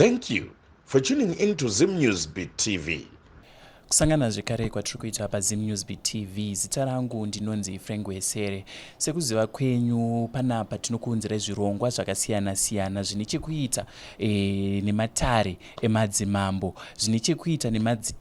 Thank you for tuning in to Zim News Beat TV. Kusangana zvekare kwatiri kuita paZim News Beat TV. Zita rangu ndinonzi Frank Wesere. Sekuziva kwenyu panapa tinokuunzirai zvirongwa zvakasiyana siyana zvine chekuita e, nematare emadzimambo, zvine chekuita nemadzi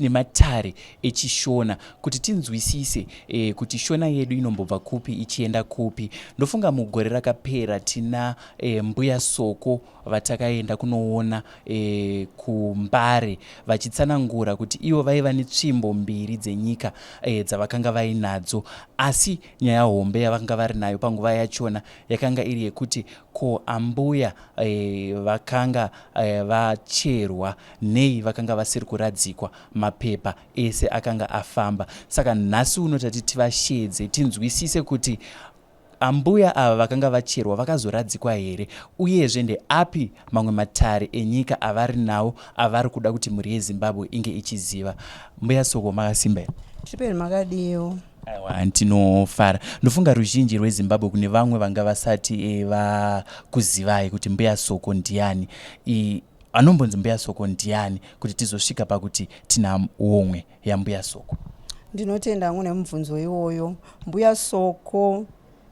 nematare echishona kuti tinzwisise e, kuti shona yedu inombobva kupi ichienda kupi. Ndofunga mugore rakapera tina e, mbuya Soko vatakaenda kunoona e, kuMbare vachitsanangura kuti ivo vaiva netsvimbo mbiri dzenyika e, dzavakanga vainadzo, asi nyaya hombe yavakanga vari nayo panguva yachona yakanga iri yekuti ko ambuya e, vakanga e, vacherwa nei vakanga vasiri kuradzikwa, mapepa ese akanga afamba. Saka nhasi uno tati tivashedze tinzwisise kuti ambuya ava vakanga vacherwa vakazoradzikwa here, uyezve ndeapi mamwe matare enyika avari nawo avari kuda kuti mhuri yeZimbabwe inge ichiziva. Mbuya Soko, makasimba here? Tipeni, makadiwo? Aiwa, ndinofara. Ndofunga ruzhinji rweZimbabwe, kune vamwe vanga vasati vakuzivai kuti mbuya Soko ndiani, anombonzi mbuya Soko ndiani, kuti tizosvika pakuti tina homwe yambuya Soko. Ndinotenda hangu nemubvunzo iwoyo. Mbuya Soko,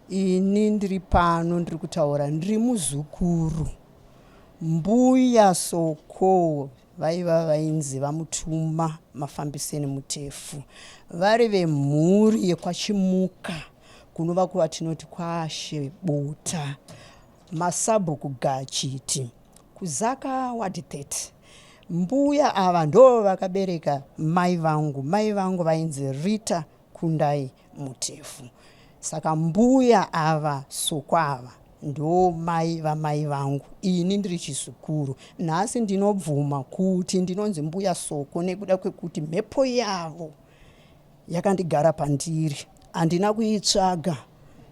ini ndiri pano, ndiri kutaura ndiri muzukuru. Mbuya Soko vaiva vainzi vaMutuma Mafambiseni Mutefu, vari vemhuri yekwaChimuka, kunova kuvatinoti kwaShe Bota, masabhuku Gachiti, kuZaka ward 30. Mbuya ava ndo vakabereka mai vangu. Mai vangu vainzi Rita Kundai Mutefu. Saka mbuya ava, Soko ava, ndo mai vamai vangu. Ini ndiri chizukuru. Nhasi ndinobvuma kuti ndinonzi mbuya Soko nekuda kwekuti mhepo yavo yakandigara pandiri. Handina kuitsvaga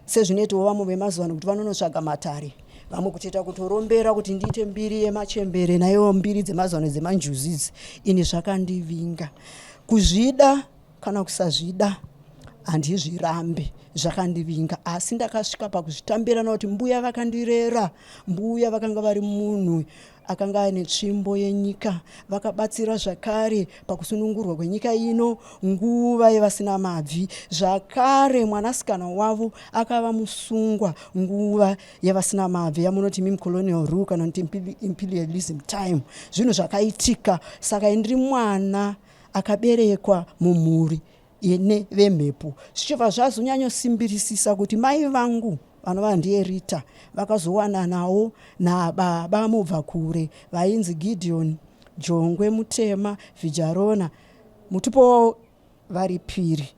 sezvinoitawo vamwe vemazuva ano kuti vanonotsvaga matare, vamwe kutoita kutorombera kuti ndiite mbiri yemachembere naiwo mbiri dzemazuva ano dzemanjuzi idzi. Ini zvakandivinga. Kuzvida kana kusazvida, handizvirambi, zvakandivinga, asi ndakasvika pakuzvitambira nokuti mbuya vakandirera. Mbuya vakanga vari munhu akanga aine tsvimbo yenyika. Vakabatsira zvakare pakusunungurwa kwenyika ino nguva yevasina mabvi. Zvakare mwanasikana wavo akava musungwa nguva yevasina mabvi, yamunoti mim colonial rule kana kuti imperialism time. Zvinhu zvakaitika. Saka indiri mwana akaberekwa mumhuri ine vemhepo, zvichibva zvazonyanyosimbisisa kuti mai vangu, vanova ndiye Rita, vakazowananawo nababa mubva kure vainzi Gideon Jongwe Mutema Vhijarona, mutupo vari Piri.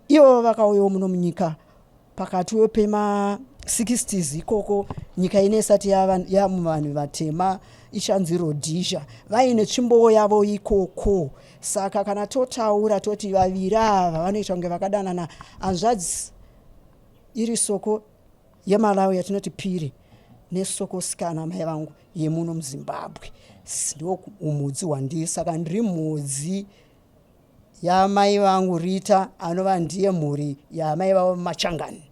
Ivo vakauyawo muno munyika pakati pema60s ikoko, nyika ine isati yamuvanhu vatema, ichanzi Rhodesia, vaine tsvimbowo yavo ikoko. Saka kana totaura toti vaviri ava vanoita kunge vakadanana, hanzvadzi iri Soko yeMalawi yatinoti Piri neSoko sikana mai vangu yemuno muZimbabwe. Ndo umudzi hwandiri. Saka ndiri mudzi yamai vangu Rita, anova ndiye mhuri yamai vavo Machangani.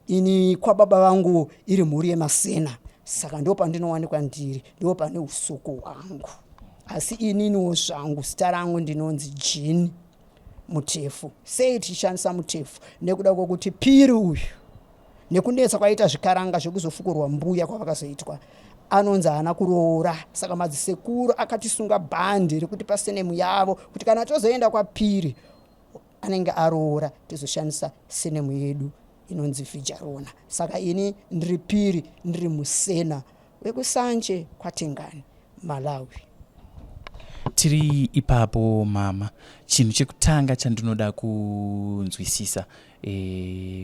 Ini kwababa vangu iri mhuri yeMasena. Saka ndo pandinowanikwa ndiri, ndo pane usoko hwangu. Asi ininiwo zvangu zita rangu ndinonzi Jean Mutefu. Sei tichishandisa Mutefu? Nekuda kwokuti Piri uyu, nekunetsa kwaita zvikaranga zvekuzofukurwa mbuya kwavakazoitwa, anonzi haana kuroora. Saka madzisekuru akatisunga bhandi rekuti pasurname yavo, kuti kana tozoenda kwaPiri anenge aroora, tozoshandisa surname yedu inonzi Vijarona. Saka ini ndiri Piri, ndiri Musena wekuSanje kwaTengani, Malawi. Tiri ipapo mama, chinhu chekutanga chandinoda kunzwisisa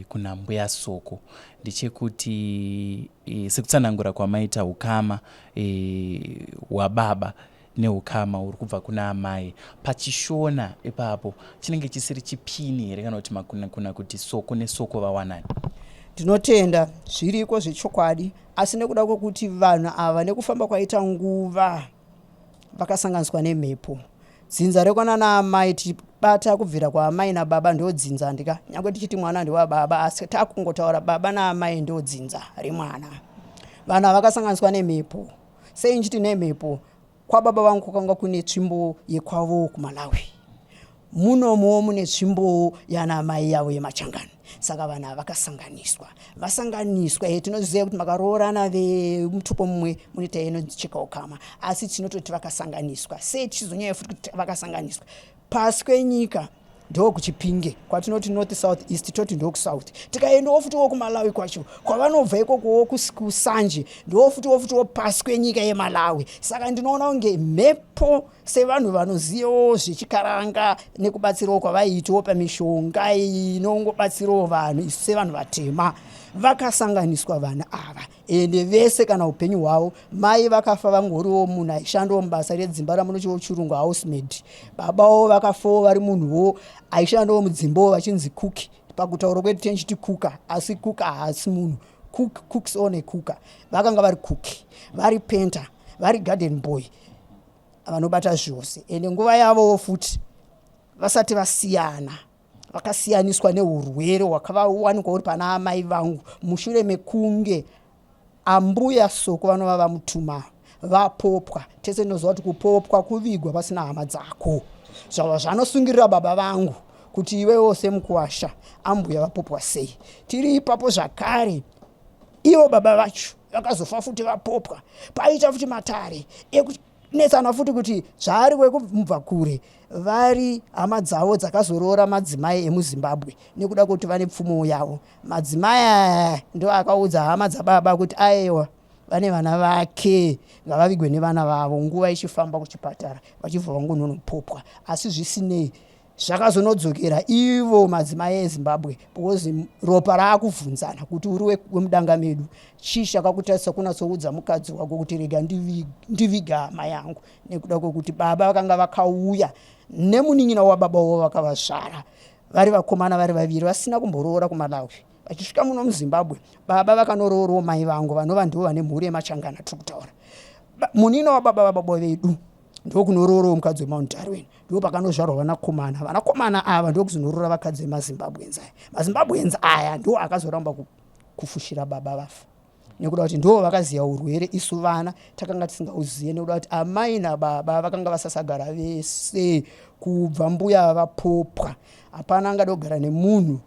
kuna mbuya Soko ndechekuti sekutsanangura kwamaita ukama hwababa neukama huri kubva kuna amai pachishona ipapo, chinenge chisiri chipini here kana kuti makunakuna kuti Soko neSoko vawanani? Ndinotenda. Zviriko zvechokwadi, asi nekuda kwekuti vanhu ava nekufamba kwaita nguva vakasanganiswa nemhepo, dzinza rekwana naamai tichibata kubvira kwaamai nababa ndo dzinza ndika nyange tichiti mwana ndewababa, asi takungotaura baba naamai ndo dzinza remwana. Vanhu ava vakasanganiswa nemhepo. Sei nchiti nemhepo? Kwababa vangu kwakanga kune tsvimbo yekwavo kuMalawi, munomuwo mune tsvimbo yana mai yavo yemachangani. Saka vanhu ava vakasanganiswa, vasanganiswa. E, tinoziva kuti makaroorana vemutupo mumwe munoita inonzi chekaukama, asi tinototi vakasanganiswa. Sei tichizonyanya futi kuti vakasanganiswa? Pasi kwenyika ndokuChipinge kwatinoti north, south, east, toti ndokuSouth. Tikaendawo futiwo kuMalawi kwacho kwavanobva ikokowo kuSanje, ndofutiwo futiwo pasi kwenyika yeMalawi. Saka ndinoona kunge mhepo, sevanhu vanozivawo zvechikaranga nekubatsirawo kwavaiitawo pamishonga inongobatsirawo vanhu isu sevanhu vatema, vakasanganiswa vanhu ava. Ende vese kana upenyu hwavo, mai vakafa vangoriwo munhu aishandawo mubasa redzimba ramunochiwo chirungu housemaid. Babawo vakafawo vari munhuwo aishandawo mudzimbawo vachinzi cook. Pakutaura kwedu tenchiti kuka, asi kuka haasi munhu. Cook cooks on a cooker. Vakanga vari cook, vari painter, vari garden boy, vanobata zvose. Ende nguva yavowo futi vasati vasiyana, vakasiyaniswa neurwere hwakavawanikwa uri pana amai vangu mushure mekunge ambuya Soko vanova vamutuma vapopwa. Tese tinoziva kuti kupopwa kuvigwa pasina hama dzako. Zvava zvanosungirira baba vangu kuti iwewo semukuwasha, ambuya vapopwa sei? Tiri ipapo zvakare, ivo baba vacho vakazofa futi vapopwa. Paita futi matare ekunetsana futi kuti zvaari wekubva kure, vari hama dzavo dzakazoroora madzimai emuZimbabwe nekuda kwekuti vane pfumo yavo. Madzimai aya ndo akaudza hama dzababa kuti aiwa, vane vana vake, ngavavigwe nevana vavo. Nguva ichifamba kuchipatara vachibva vangononopopwa, asi zvisinei zvakazonodzokera ivo madzimai eZimbabwe, because ropa raakuvhunzana kuti uri wemudanga medu, chii chakakutarisa kunatsoudza mukadzi wako kuti rega ndiviga hama yangu? Nekuda kwekuti baba vakanga vakauya nemunin'ina wababa wavo vakavazvara vari vakomana vari vaviri vasina kumboroora kuMalawi. Vachisvika muno muZimbabwe, baba vakanoroorowo mai vangu vanova ndivo vane mhuri yemachangana tiri kutaura. Munina wababa vababa vedu ndokunoroorowo mukadzi weMount Darwin, ndo pakanozvarwa vanakomana. Vanakomana ava ndokuzonoroora vakadzi vemaZimbabweans aya. MaZimbabweans aya ndo akazoramba kufushira baba vafa nekuda kuti ndo vakaziva urwere, isu vana takanga tisingauzive, nekuda kuti amai nababa vakanga vasasagara vese kubva mbuya vapopwa. Hapana angada kugara nemunhu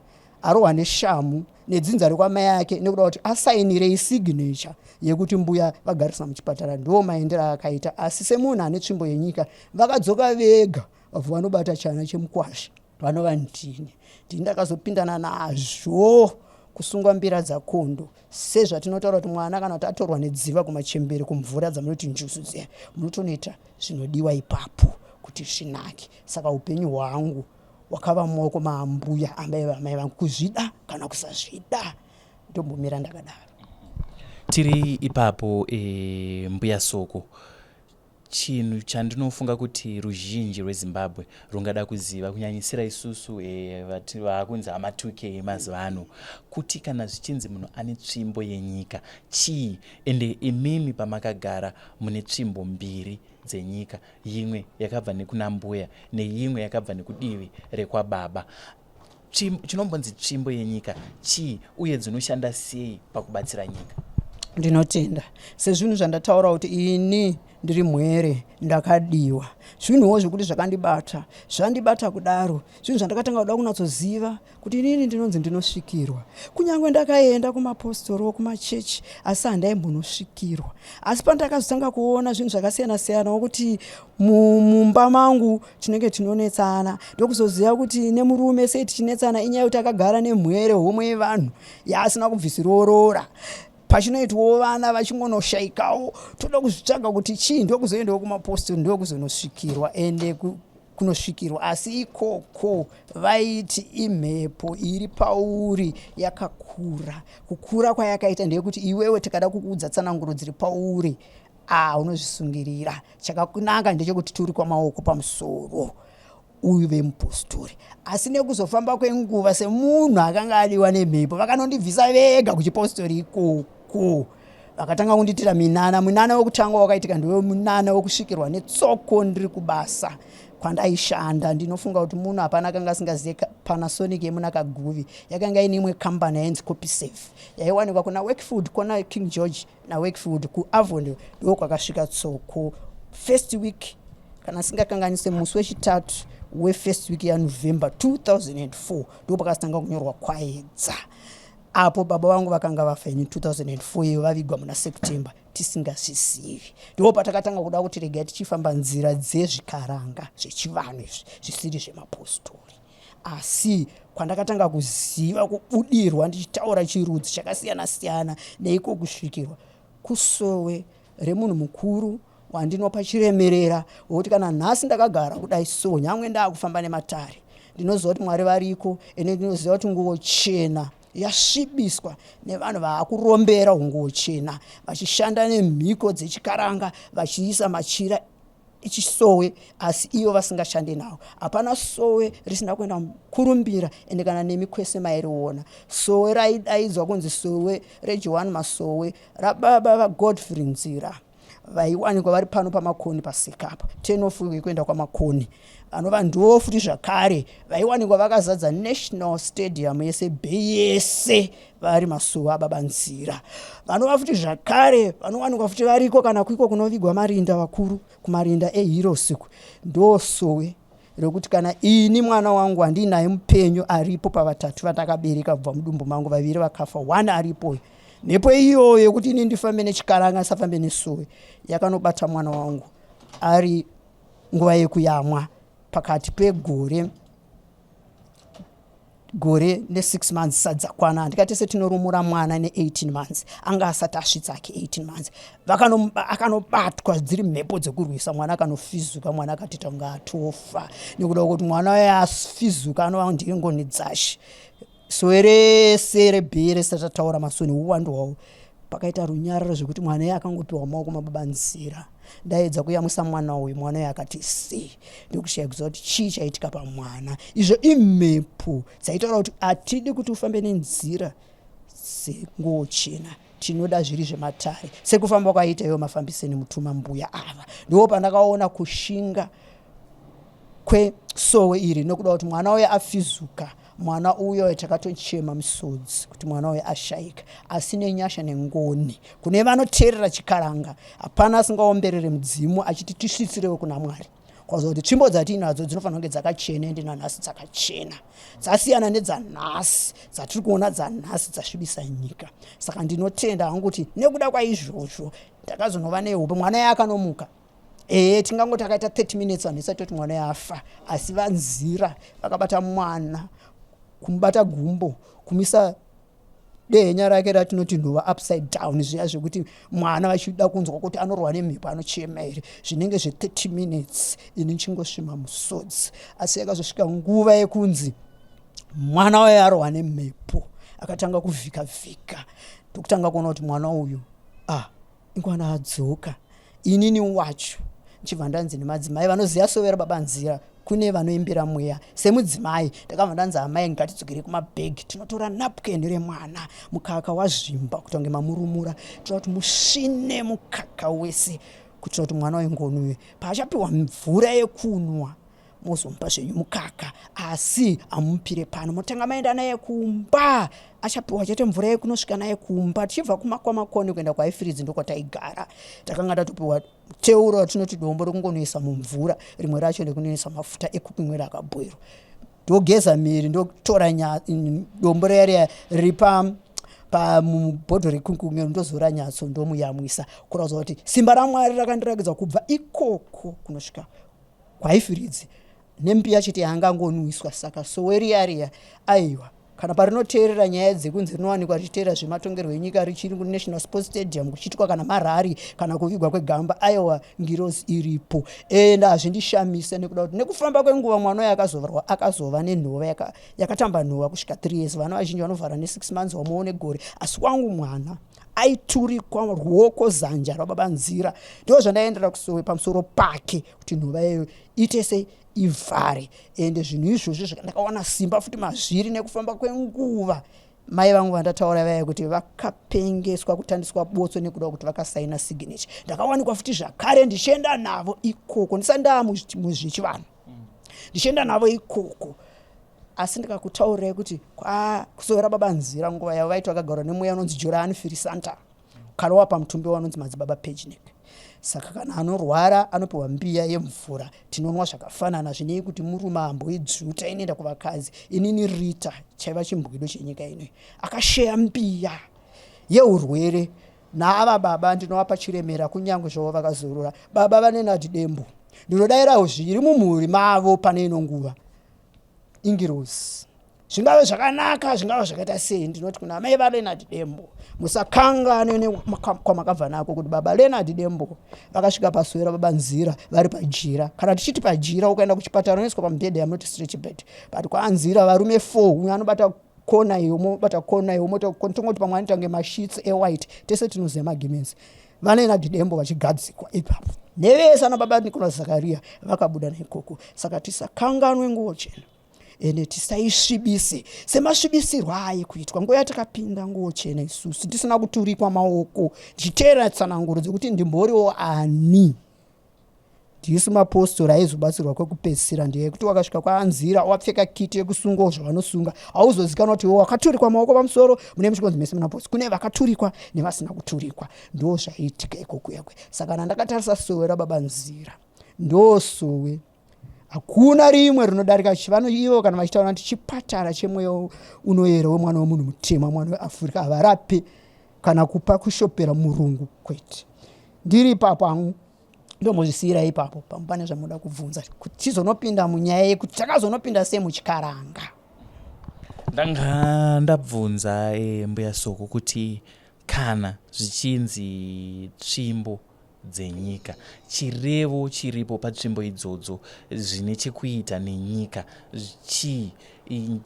arohwa neshamu nedzinza rekwamai ake nekuda kuti asainirei signature yekuti mbuya vagarisana muchipatara. Ndo maendero akaita. Asi semunhu ane tsvimbo yenyika, vakadzoka vega, vabva vanobata chana chemukwasha vanova ndini. Ndini ndakazopindana nazvo kusungwa mbira dzakondo, sezvatinotaura kuti mwana kana kuti atorwa nedziva kumachembere kumvura dzamunoti njuzu dziya, munotonoita zvinodiwa ipapo kuti zvinake. Saka upenyu hwangu wakava mumaoko maambuya, amai vamai vangu, kuzvida kana kusazvida. Ndombomira ndakadaro. Tiri ipapo, mbuya Soko, chinhu chandinofunga kuti ruzhinji rweZimbabwe rungada kuziva, kunyanyisira isusu vakunzi hama 2K mazuva ano, kuti kana zvichinzi munhu ane tsvimbo yenyika chii? Ende imimi pamakagara mune tsvimbo mbiri dzenyika, yimwe yakabva nekuna mbuya neimwe yakabva nekudivi rekwababa. Chinombonzi tsvimbo yenyika chii, uye dzinoshanda sei pakubatsira nyika? Ndinotenda. Sezvinhu zvandataura kuti ini ndiri mhwere, ndakadiwa, zvinhuwo zvekuti zvakandibata, zvandibata kudaro, zvinhu zvandakatanga kuda kunatsoziva kuti inini ndinonzi ndinosvikirwa. Kunyange ndakaenda kumapostori, kumachechi, asi handaimbonosvikirwa. Asi pandakazotanga kuona zvinhu zvakasiyana siyanawo kuti mumba mangu tinenge tinonetsana, ndokuzoziva kuti nemurume sei tichinetsana, inyaya yekuti akagara nemhwere homwe yevanhu yaasina kubvisirorora. Pachinoitwawo vana vachingonoshaikawo, toda kuzvitsvaga kuti chii. Ndokuzoendawo kumapostori, ndokuzonosvikirwa. Ende kunosvikirwa, asi ikoko vaiti imhepo iri pauri yakakura. Kukura kwayakaita ndeyekuti iwewe tikada kukuudza tsananguro dziri pauri, a unozvisungirira. Chakakunaka ndechekuti turi kwamaoko pamusoro uyu vemupostori. Asi nekuzofamba kwenguva, semunhu akanga adiwa nemhepo, vakanondibvisa vega kuchipostori ikoko, vakatanga kundiitira minana. Munana wekutanga wakaitika ndewe munana wekusvikirwa netsoko ndiri kubasa. Kwandaishanda, ndinofunga kuti muno hapana akanga asingazive Panasonic yemuna Kaguvi. Yakanga ine imwe kambani yainzi Copysafe, yaiwanikwa kuna Wakefield, kona King George naWakefield kuAvondale. Ndo kwakasvika Tsoko first week, kana singakanganise, musi wechitatu wefirst week yaNovember 2004. Ndo pakazotanga kunyorwa Kwaedza apo baba vangu vakanga vafa ini 2004 iyo, vavigwa muna September tisingazvizivi. Ndipo patakatanga kuda kuti regai tichifamba nzira dzezvikaranga zvechivanhu izvi zvisiri zvemapostori. Asi kwandakatanga kuziva kubudirwa ndichitaura chirudzi chakasiyana siyana neiko kusvikirwa kusowe remunhu mukuru wandinopa chiremerera, wekuti kana nhasi ndakagara kudai so, nyangwe ndaakufamba nematare, ndinoziva kuti Mwari variko. Ende ndinoziva kuti nguo chena yasvibiswa nevanhu vaakurombera unguo chena, vachishanda nemhiko dzechikaranga, vachiisa machira echisowe asi ivo vasingashande nawo. Hapana sowe risina kuenda kurumbira, ende kana nemi kwese mairiona. Sowe raidaidzwa kunzi sowe reJohani Masowe rababa vaGodfrey Nzira, vaiwanikwa vari pano paMakoni pasekapa tenofu yekuenda kwaMakoni, vanova ndo futi zvakare vaiwanikwa vakazadza National Stadium yese, bay yese, vari masowe ababa Nzira. Vanova futi zvakare vanowanikwa futi variko kana kuiko kunovigwa marinda vakuru, kumarinda eHeroes. Ndo sowe rekuti kana ini mwana wangu handinaye mupenyu aripo, pavatatu vandakabereka kubva mudumbu mangu, vaviri vakafa, one aripo. Mhepo iyoyo yekuti ini ndifambe nechikaranga, ndisafambe nesowe, yakanobata mwana wangu ari nguva yekuyamwa, pakati pegore, gore ne6 months sadzakwana. Handikati setinorumura mwana ne18 months, anga asati asvitsa ake 18 months. Akanobatwa dziri mhepo dzekurwisa mwana, akanofizuka. Mwana akatoita kunge atofa nekuda kwekuti mwana uyo afizuka anova ndiye ngoni dzashe. Sowe rese rebhee rese tataura masoni uwandu hwavo, pakaita runyararo zvekuti mwana iye akangopiwa maoko mababa Nzira. Ndaedza kuyamwisa mwana uyu, mwana uyu akati si ndokushaya kuziva kuti chii chaitika pamwana. Izvo imhepo dzaitaura kuti hatidi kuti ufambe nenzira dzenguo chena, tinoda zviri zvematare, sekufamba kwaiita iwo mafambiseni mutuma mbuya ava. Ndo pandakaona kushinga kwesowe iri, nokuda kuti mwana uyo afizuka, mwana uyo takatochema misodzi kuti mwana uyo ashayika. Asi nenyasha nengoni kune vanoteerera chikaranga, hapana asingaomberere mudzimu achiti tisvitsirewo kuna Mwari, kwaza kuti tsvimbo dzatiinadzo dzinofanira kunge dzakachena. Ende nanhasi dzakachena, dzasiyana nedzanhasi dzatiri kuona, dzanhasi dzasvibisa nyika. Saka ndinotenda hangu kuti nekuda kwaizvozvo ndakazonova nehope, mwana yaakanomuka. Ehe, tingangoti akaita 30 minutes, vanhu isati toti mwana yafa. Asi vanzira vakabata mwana, kumubata gumbo, kumisa dehenya rake ratinoti nhova upside down zviya, zvekuti mwana vachida kunzwa kuti anorwa nemhepo, anochema here, zvinenge zve30 minutes, ini chingosvima musodzi. Asi yakazosvika nguva yekunzi mwana wayo arohwa nemhepo, akatanga kuvhika vhika, ndokutanga kuona kuti mwana uyu, ah, ingwana adzoka. Inini wacho ndichibva ndanzi nemadzimai vanoziva sovera baba Nzira, kune vanoimbira mweya semudzimai, ndakabva ndanzi, "Amai, ngatidzokere kumabhegi, tinotora napkin remwana, mukaka wazvimba kuita kunge mamurumura, toda kuti musvine mukaka wese kuitira kuti mwana wengonuyo paachapiwa mvura yekunwa, mozomupa zvenyu mukaka, asi hamumupire pano, motanga maenda naye kumba, achapiwa chete mvura yekunosvika naye kumba." Tichibva kumakwamakoni kuenda kwaIfiridzi, ndokwataigara. Takanga tatopiwa teuro ratinoti dombo rekungonoisa mumvura, rimwe racho rekunoisa mafuta ekukumwira akabhoirwa. Ndogeza miri, ndotora dombo riya riya riri pamubhodho rekunkumiro, ndozora nyatso, ndomuyamwisa, kuratidza kuti simba raMwari rakandirakidza kubva ikoko kunosvika kwaifiridzi nembiya chete yaangangonwiswa. Saka sowe riya riya, aiwa, kana parinoteerera nyaya dzekunzi rinowanikwa richiteera zvematongerwo enyika, richiri kuNational Sports Stadium kuchiitwa kana marari kana kuvigwa kwegamba, aiwa, ngirozi iripo. Ende hazvindishamise nekuda kuti nekufamba kwenguva mwana uyo akazovharwa, akazova nenhova yakatamba yaka nhova kusvika 3 years. Vana vazhinji vanovhara ne6 months, vamwewo negore, asi wangu mwana aiturikwa ruoko zanja rababa Nzira. Ndo zvandaiendera kusowe pamusoro pake kuti nhova iyoyo iite sei, ivhare. Ende zvinhu izvozvo ndakawana simba futi mazviri nekufamba kwenguva. Mai vangu vandataura vaya kuti vakapengeswa, kutandiswa botso nekuda kuti vakasaina signature, ndakawanikwa futi zvakare ndichienda navo ikoko ndisati ndaa muzvechivanhu. Ndichienda navo ikoko. Asi ndikakutaurirai kuti kusovera baba Nzira nguva yavo vaiti vakagara nemweya unonzi Jorani Firisanta. Karowa pamutumbi wanonzi madzibaba Pejnek. Saka kana anorwara anopiwa mbiya yemvura tinonwa zvakafanana zvinei kuti murume amboidzvuta inoenda kuvakadzi. Inini Rita chaiva chimbwido chenyika ino akasheya mbiya yeurwere naava baba ndinovapa chiremera kunyange zvavo vakazorora. Baba vane nadi dembo ndinodairawo zviri mumhuri mavo pane ino nguva ingirozi zvingave zvakanaka zvingave zvakaita sei ndinoti kuna mai valenard dembo musakanganwe nekwamakabva nako kuti baba leonard dembo vakasvika paswera baba nzira vari pajira kana tichiti pajira ukaenda kuchipatara unoiswa pamubhedha yamunoti stretch bed but kwaanzira varume four umwe anobata kona iyo mobata kona iyo motongoti pamwe anoita kunge masheets ewhite tese tinoziva magemenzi vanaenard dembo vachigadzikwa ipapo nevese ana baba nicolas zakaria vakabuda naikoko saka tisakanganwe nguo chena ende tisaisvibise semasvibisirwo ayi kuitwa nguva yatakapinda nguo chena isusu tisina kuturikwa maoko tichiteera tsananguro dzekuti ndimboriwo ani ndisu mapostori aizobatsirwa kwekupedzisira ndeyekuti wakasvika kwaanzira wapfeka kiti yekusungawo zvavanosunga hauzozikanwa kuti iwe wakaturikwa maoko pamusoro mune muchikonzi mese muna posi kune vakaturikwa nevasina kuturikwa ndo zvaiitika ikokuyakwe saka kana ndakatarisa sowe rababa nzira ndosowe hakuna rimwe rinodarika chivano ivo kana vachitaura kuti chipatara chemweya unoyera wemwana wemunhu mutema mwana weafrica havarape kana kupa kushopera murungu kwete ndiri ipapo hangu ndombozvisiyira ipapo pamwe pane zvamunoda kubvunza kuti tizonopinda munyaya yekuti takazonopinda sei muchikaranga ndanga ndabvunza e, mbuya soko kuti kana zvichinzi tsvimbo dzenyika. Chirevo chiripo patsvimbo idzodzo zvine chekuita nenyika chii?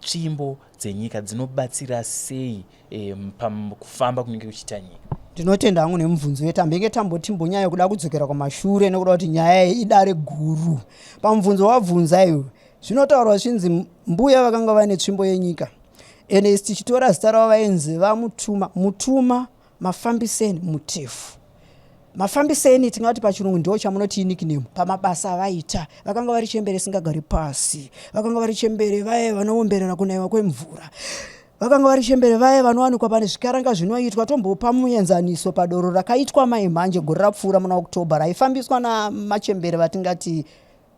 Tsvimbo dzenyika dzinobatsira sei e, pakufamba kunenge kuchiita nyika? Ndinotenda hangu nemubvunzo yetambenge tambotimbonyanya kuda kudzokera kumashure nekuda kuti nyaya iyi idare guru. Pamubvunzo wabvunza iwe zvinotaurwa zvichinzi mbuya vakanga vaine tsvimbo yenyika ende isi tichitora zita ravo vainzi vamutuma mutuma Mafambiseni mutefu. Mafambiseni tingati pachirungu ndo chamunoti nickname pamabasa avaita. Vakanga vari chembere isingagari pasi. Vakanga vari chembere vaye vanoomberera kunaiwa kwemvura. Vakanga vari chembere vaye vanowanikwa pane zvikaranga zvinoitwa. Tombopa muenzaniso padoro rakaitwa mai mhanje gore rapfuura muna October raifambiswa namachembere vatingati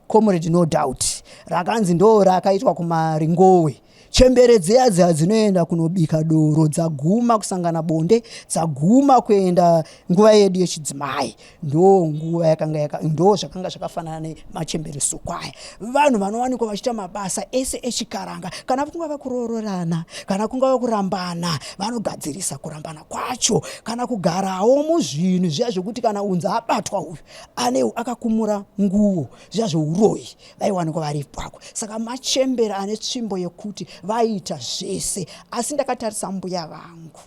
Comrade No Doubt rakanzi ndo rakaitwa kumaringowe chembere dziya dziya dzinoenda kunobika doro dzaguma kusangana bonde dzaguma kuenda nguva yedu yechidzimai ndo nguva yakanga yaka, ndo zvakanga zvakafanana nemachembere sokwaya vanhu vanowanikwa vachiita mabasa ese echikaranga kana kungava kuroororana kana kungava kurambana vanogadzirisa kurambana kwacho kana kugarawo muzvinhu zviya zvekuti kana unzi abatwa uyu ane akakumura nguo zviya zveuroyi vaiwanikwa vari ipako saka machembere ane tsvimbo yekuti vaiita zvese asi ndakatarisa mbuya vangu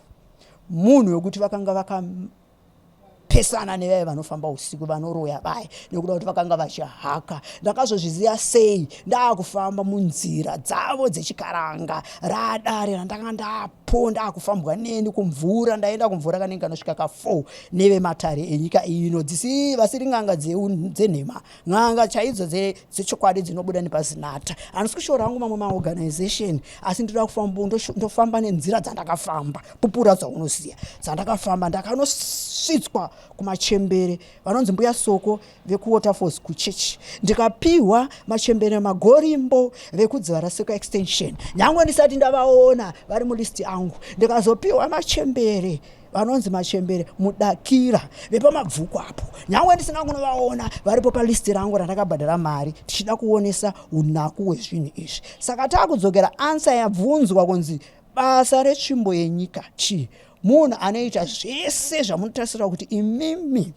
munhu wekuti vakanga vakapesana nevaya vanofamba usiku vanoroya vaya nekuda kuti vakanga vachihaka ndakazozviziva sei ndaakufamba munzira dzavo dzechikaranga radare randanga ndapa po ndakufambwa neni kumvura ndaenda kumvura kanenge kanosvika ka 4 nevematare enyika ino dzisi vasiri n'anga dzenhema n'anga chaidzo dzechokwadi dzinobuda nepazinata handisi kushora hangu mamwe maorganization asi ndinoda kufamba ndofamba nenzira dzandakafamba pupura dzaunoziva dzandakafamba ndakanosvitswa kumachembere vanonzi mbuya soko vekuwaterfalls kuchechi ndikapihwa machembere magorimbo vekudzivaraseka extension nyangwe ndisati ndavaona vari mulist angu ndikazopiwa machembere vanonzi machembere mudakira vepamabvuku apo nyangwe ndisina kunovaona varipo palist rangu randakabhadhara mari tichida kuonesa unaku hwezvinhu izvi saka taakudzokera ansa yabvunzwa kunzi basa retsvimbo yenyika chii munhu anoita zvese zvamunotarisira kuti imimi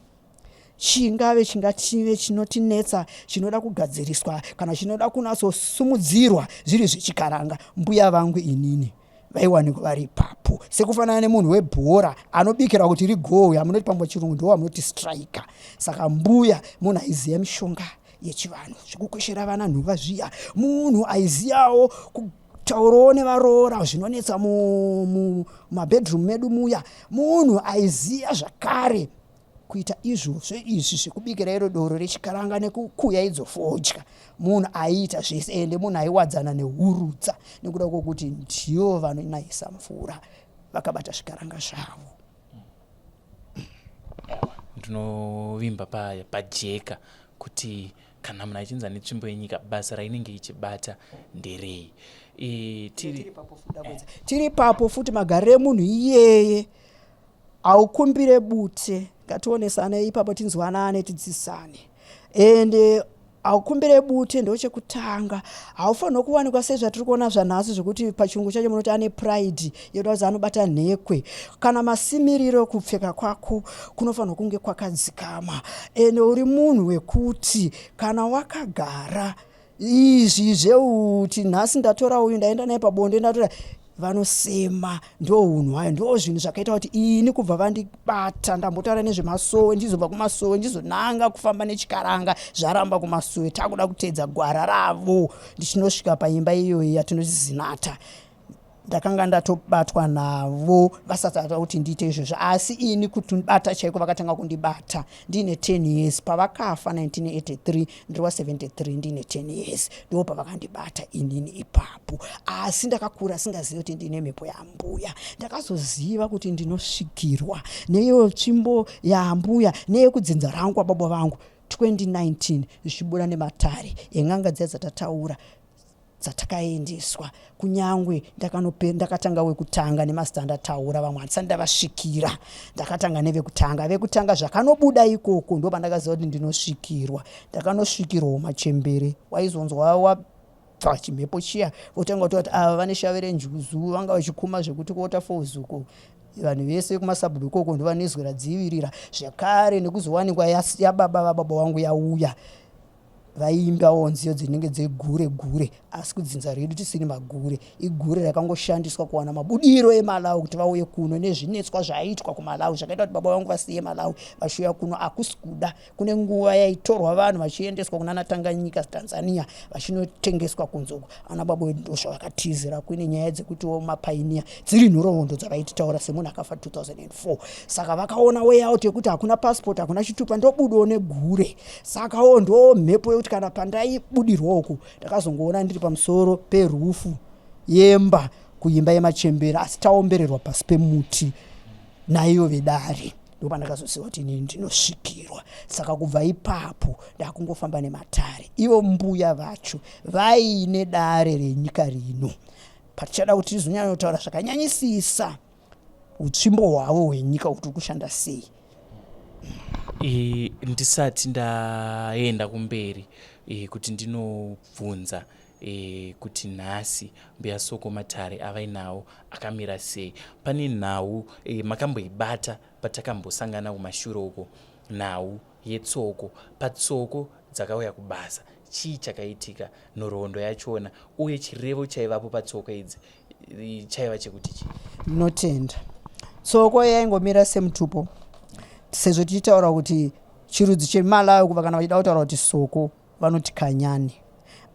chingave chingative chinotinetsa chinoda kugadziriswa kana chinoda kunatsosumudzirwa zviri zvechikaranga mbuya vangu inini vaiwanikwa vari ipapo sekufanana nemunhu webhora anobikira kuti rigowe amunoti pamwe chirungu ndo amunoti striker saka mbuya munhu aiziva mishonga yechivanhu zvekukweshera vana nhuva zviya munhu aizivawo taurawo nevaroora zvinonetsa mumabedroom medu muya munhu aiziva zvakare. kuita izvozvo izvi zvekubikira iro doro rechikaranga nekukuya idzo fodya. Munhu aiita zvese ende munhu aiwadzana nehurudza nekuda kwokuti ndivo vanonayisa mvura vakabata zvikaranga zvavo. Ndinovimba pajeka kuti kana munhu achinzi ane tsvimbo yenyika basa rainenge ichibata nderei. E, tiri tiri ipapo futi magariro emunhu iyeye haukumbire bute ngationesane ipapo tinzwanane tidzisane ende haukumbire bute ndochekutanga haufanirwa kuwanikwa sezvatiri kuona zvanhasi zvekuti pachirungu chacho munoti ane pride yoda kuti anobata nhekwe kana masimiriro kupfeka kwako kunofanirwa kunge kwakadzikama ende uri munhu wekuti kana wakagara izvi zveuti nhasi ndatora uyu ndaenda naye pabonde ndatora vanosema ndo hunhu hwayo ndo zvinhu zvakaita kuti ini kubva vandibata ndambotaura nezvemasowe ndizobva kumasowe ndizonanga kufamba nechikaranga zvaramba kumasowe takuda kuteedza gwara ravo ndichinosvika paimba iyoyi yatinoti zinata ndakanga ndatobatwa navo vasati vata kuti ndiite izvozvo asi ini kutibata chaiko vakatanga kundibata ndiine 10 years pavakafa 1983 ndiri wa 73 ndiine 10 years ndo pavakandibata inini ipapo asi ndakakura singazivi kuti ndine mhepo yambuya ndakazoziva kuti ndinosvikirwa neiyo tsvimbo yambuya neyekudzinza rangu kwababa vangu 2019 zvichibuda nematare en'anga dziya dzatataura dzatakaendeswa kunyangwe ndakatanga wekutanga nemazita andataura vamwe handisati ndavasvikira ndakatanga nevekutanga vekutanga zvakanobuda ikoko ndo pandakaziva kuti ndinosvikirwa ndakanosvikirwawo machembere waizonzwa wabva chimhepo chiya votanga kutaura kuti ava vane shave renjuzu vanga vachikuma zvekuti kuwaterfalls uko vanhu vese kumasabhuku ikoko ndovanezwi radzivirira zvekare nekuzowanikwa yababa vababa vangu yauya Vaiimbawo nziyo dzinenge dzegure gure asi kudzinza redu tisiri magure. Igure rakangoshandiswa kuwana mabudiro eMalawi kuti vauye kuno nezvinetswa zvaiitwa kuMalawi zvakaita kuti baba vangu vasiye Malawi vachiuya kuno hakusi kuda. Kune nguva yaitorwa vanhu vachiendeswa kunana Tanganyika, Tanzania vachinotengeswa kunze uko. Ana baba vedu ndozvavakatizira kuine nyaya dzekutiwo mapainiya dziri nhoroondo dzavaititaura semunhu akafa 2004. Saka vakaona way out yekuti hakuna passport hakuna chitupa ndobudawo negure. Sakawo ndo mhepo yekuti kana pandaibudirwa uku ndakazongoona ndiri pamusoro perufu yemba kuimba yemachembere asi taombererwa pasi pemuti naiyo vedare ndopandakazoziva kuti inini ndinosvikirwa saka kubva ipapo ndakungofamba nematare ivo mbuya vacho vaine dare renyika rino patichada kuti tizonyanyotaura zvakanyanyisisa utsvimbo hwavo hwenyika kuti uri kushanda sei. E, ndisati ndaenda kumberi e, kuti ndinobvunza e, kuti nhasi mbuya Soko matare avainawo akamira sei pane nhau e, makamboibata patakambosangana kumashure uko nhau yetsoko patsoko dzakauya kubasa chii chakaitika nhoroondo yachona uye chirevo chaivapo patsoko idzi chaiva chekuti chii? Ndinotenda. Tsoko yaingomira semutupo sezvo tichitaura kuti chirudzi cheMalawi kuva kana vachida kutaura kuti soko vanoti kanyani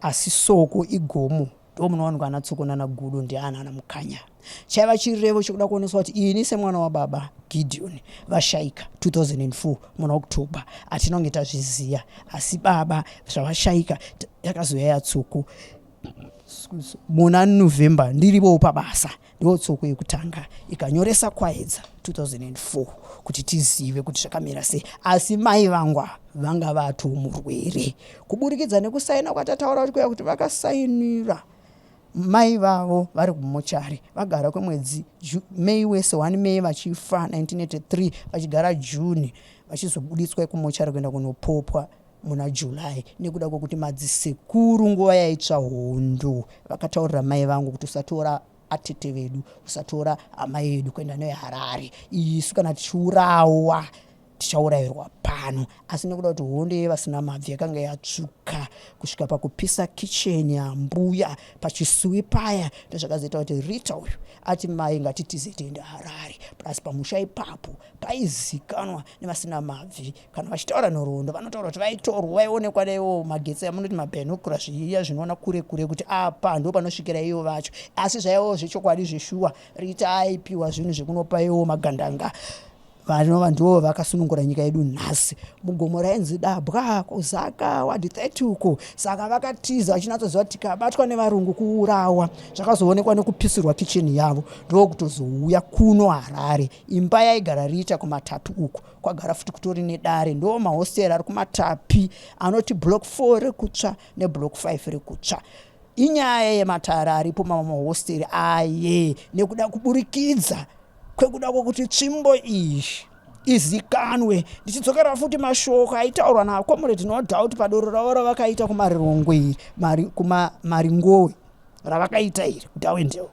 asi soko igomo ndo munowanikwa ana tsoko nana gudo ndiana ana mukanya chaiva chirevo chekuda kuoneswa kuti ini semwana wababa Gideon vashaika 2004 muna October hatina kunge tazviziva asi baba zvavashaika yakazouya yatsoko muna November ndirivowo pabasa ndiwo tsoko yekutanga ikanyoresa Kwayedza 2004 kuti tizive kuti zvakamira sei asi mai vangu ava vanga vato murwere kuburikidza nekusaina kwatataura kuti kuya kuti vakasainira mai vavo vari kumochari vagara kwemwedzi May wese 1 May vachifa 1983 vachigara June vachizobuditswa kumochari kuenda kunopopwa muna July nekuda kwekuti madzisekuru nguva yaitsva hondo vakataurira mai vangu kuti usatora atete vedu usatora amai vedu kuenda nayo Harare isu kana tichiurawa tichaurayirwa pano asi nekuda kuti hondo yevasina mabvi yakanga yatsvuka kusvika pakupisa kicheni yambuya pachisuwi paya ndozvakazoita kuti Rita uyu ati mai ngatitize tiende Harare plus pamusha ipapo paizikanwa nevasina mabvi kana vachitaura nhoroondo vanotaura kuti vaitorwa vaionekwa naiwo magetsi amunoti mabhenokura zviya zvinoona kure kure kuti apa ndo panosvikira iyo vacho asi zvaivawo zvechokwadi zveshuwa Rita aipiwa zvinhu zvekunopa iwo magandanga. Vanova ndivo vakasunungura nyika yedu nhasi mugomo rainzi Dabwa kuZaka ward 30 uko. Saka vakatiza vachinatsoziva kuti tikabatwa nevarungu kuurawa. Zvakazoonekwa nekupisirwa kicheni yavo ndokutozouya kuno Harare. Imba yaigara Rita kuMatapi uko kwagara futi kutori nedare. Ndo mahostera ari kuMatapi anoti block 4 rekutsva neblock 5 rekutsva. Inyaya yematare aripo mamwe mahosteri aye nekuda kuburikidza kwekuda kwokuti tsvimbo iyi izikanwe. Ndichidzokera futi mashoko aitaurwa naComrade No Doubt padoro ravo ravakaita kuMarirongwe iri, mari, kumaringowe ravakaita iri kuDarwendale,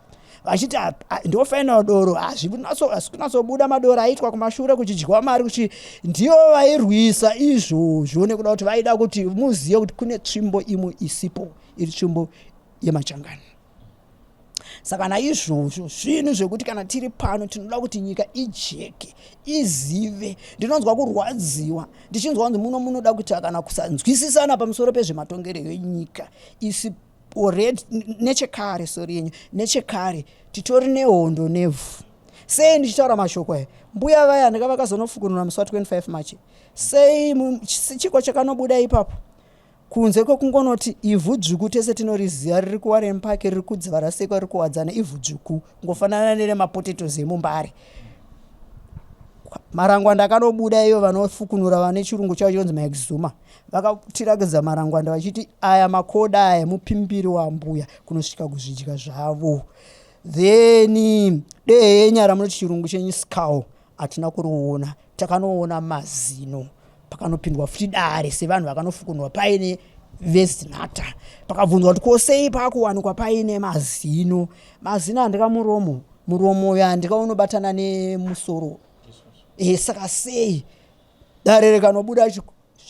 vachiti ndo final doro, hazvisi kunatsobuda madoro aitwa kumashure kuchidyiwa mari kuchi ndiyo vairwisa izvozvo nekuda kuti vaida kuti muzive kuti kune tsvimbo imwe isipo iri tsvimbo yemachangani. Saka naizvozvo zvinhu zvekuti kana tiri pano tinoda kuti nyika ijeke izive. Ndinonzwa kurwadziwa ndichinzwa kunzi muno munoda kuita kana kusanzwisisana pamusoro pezvematongero enyika isi already nechekare, sorry yenyu, nechekare titori nehondo nevhu. Sei ndichitaura mashoko aya? Mbuya vaya ndanga vakazonofukunura musi wa 25 March. Sei chiko chakanobuda ipapo? Kunze kwekungonoti ivhu dzvuku tese tinoriziva riri kuWarren Park, riri kuDzivarasekwa, riri kuWadzana, ivhu dzvuku kungofanana neremapotatoes emuMbare. Marangwanda akanobuda iyo vanofukunura vane chirungu chavo chinonzi maexuma vakatirakidza marangwanda vachiti aya makoda aya mupimbiri wambuya kunosvika kuzvidya zvavo. Then dehenya ramunoti chirungu chenyu skull hatina kuriona, takanoona mazino pakanopindwa futi dare sevanhu vakanofukunurwa paine vezinata. Pakabvunzwa kuti ko sei pakuwanikwa paine mazino, mazino handika muromo, muromo uyo handika unobatana nemusoro e, saka sei dare rikanobuda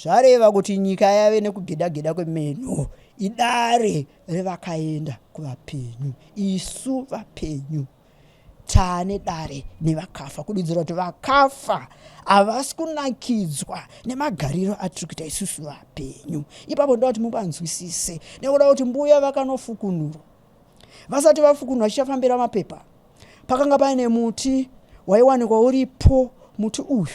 zvareva kuti nyika yave nekugeda-geda kwemeno. Idare revakaenda kuvapenyu, isu vapenyu taane dare nevakafa, kududzira kuti vakafa havasi kunakidzwa nemagariro atiri kuita isusu vapenyu. Ipapo ndoda kuti mupanzwisise nekuda kuti mbuya vakanofukunurwa, vasati vafukunurwa chichafambira mapepa, pakanga paine muti waiwanikwa uripo. Muti uyu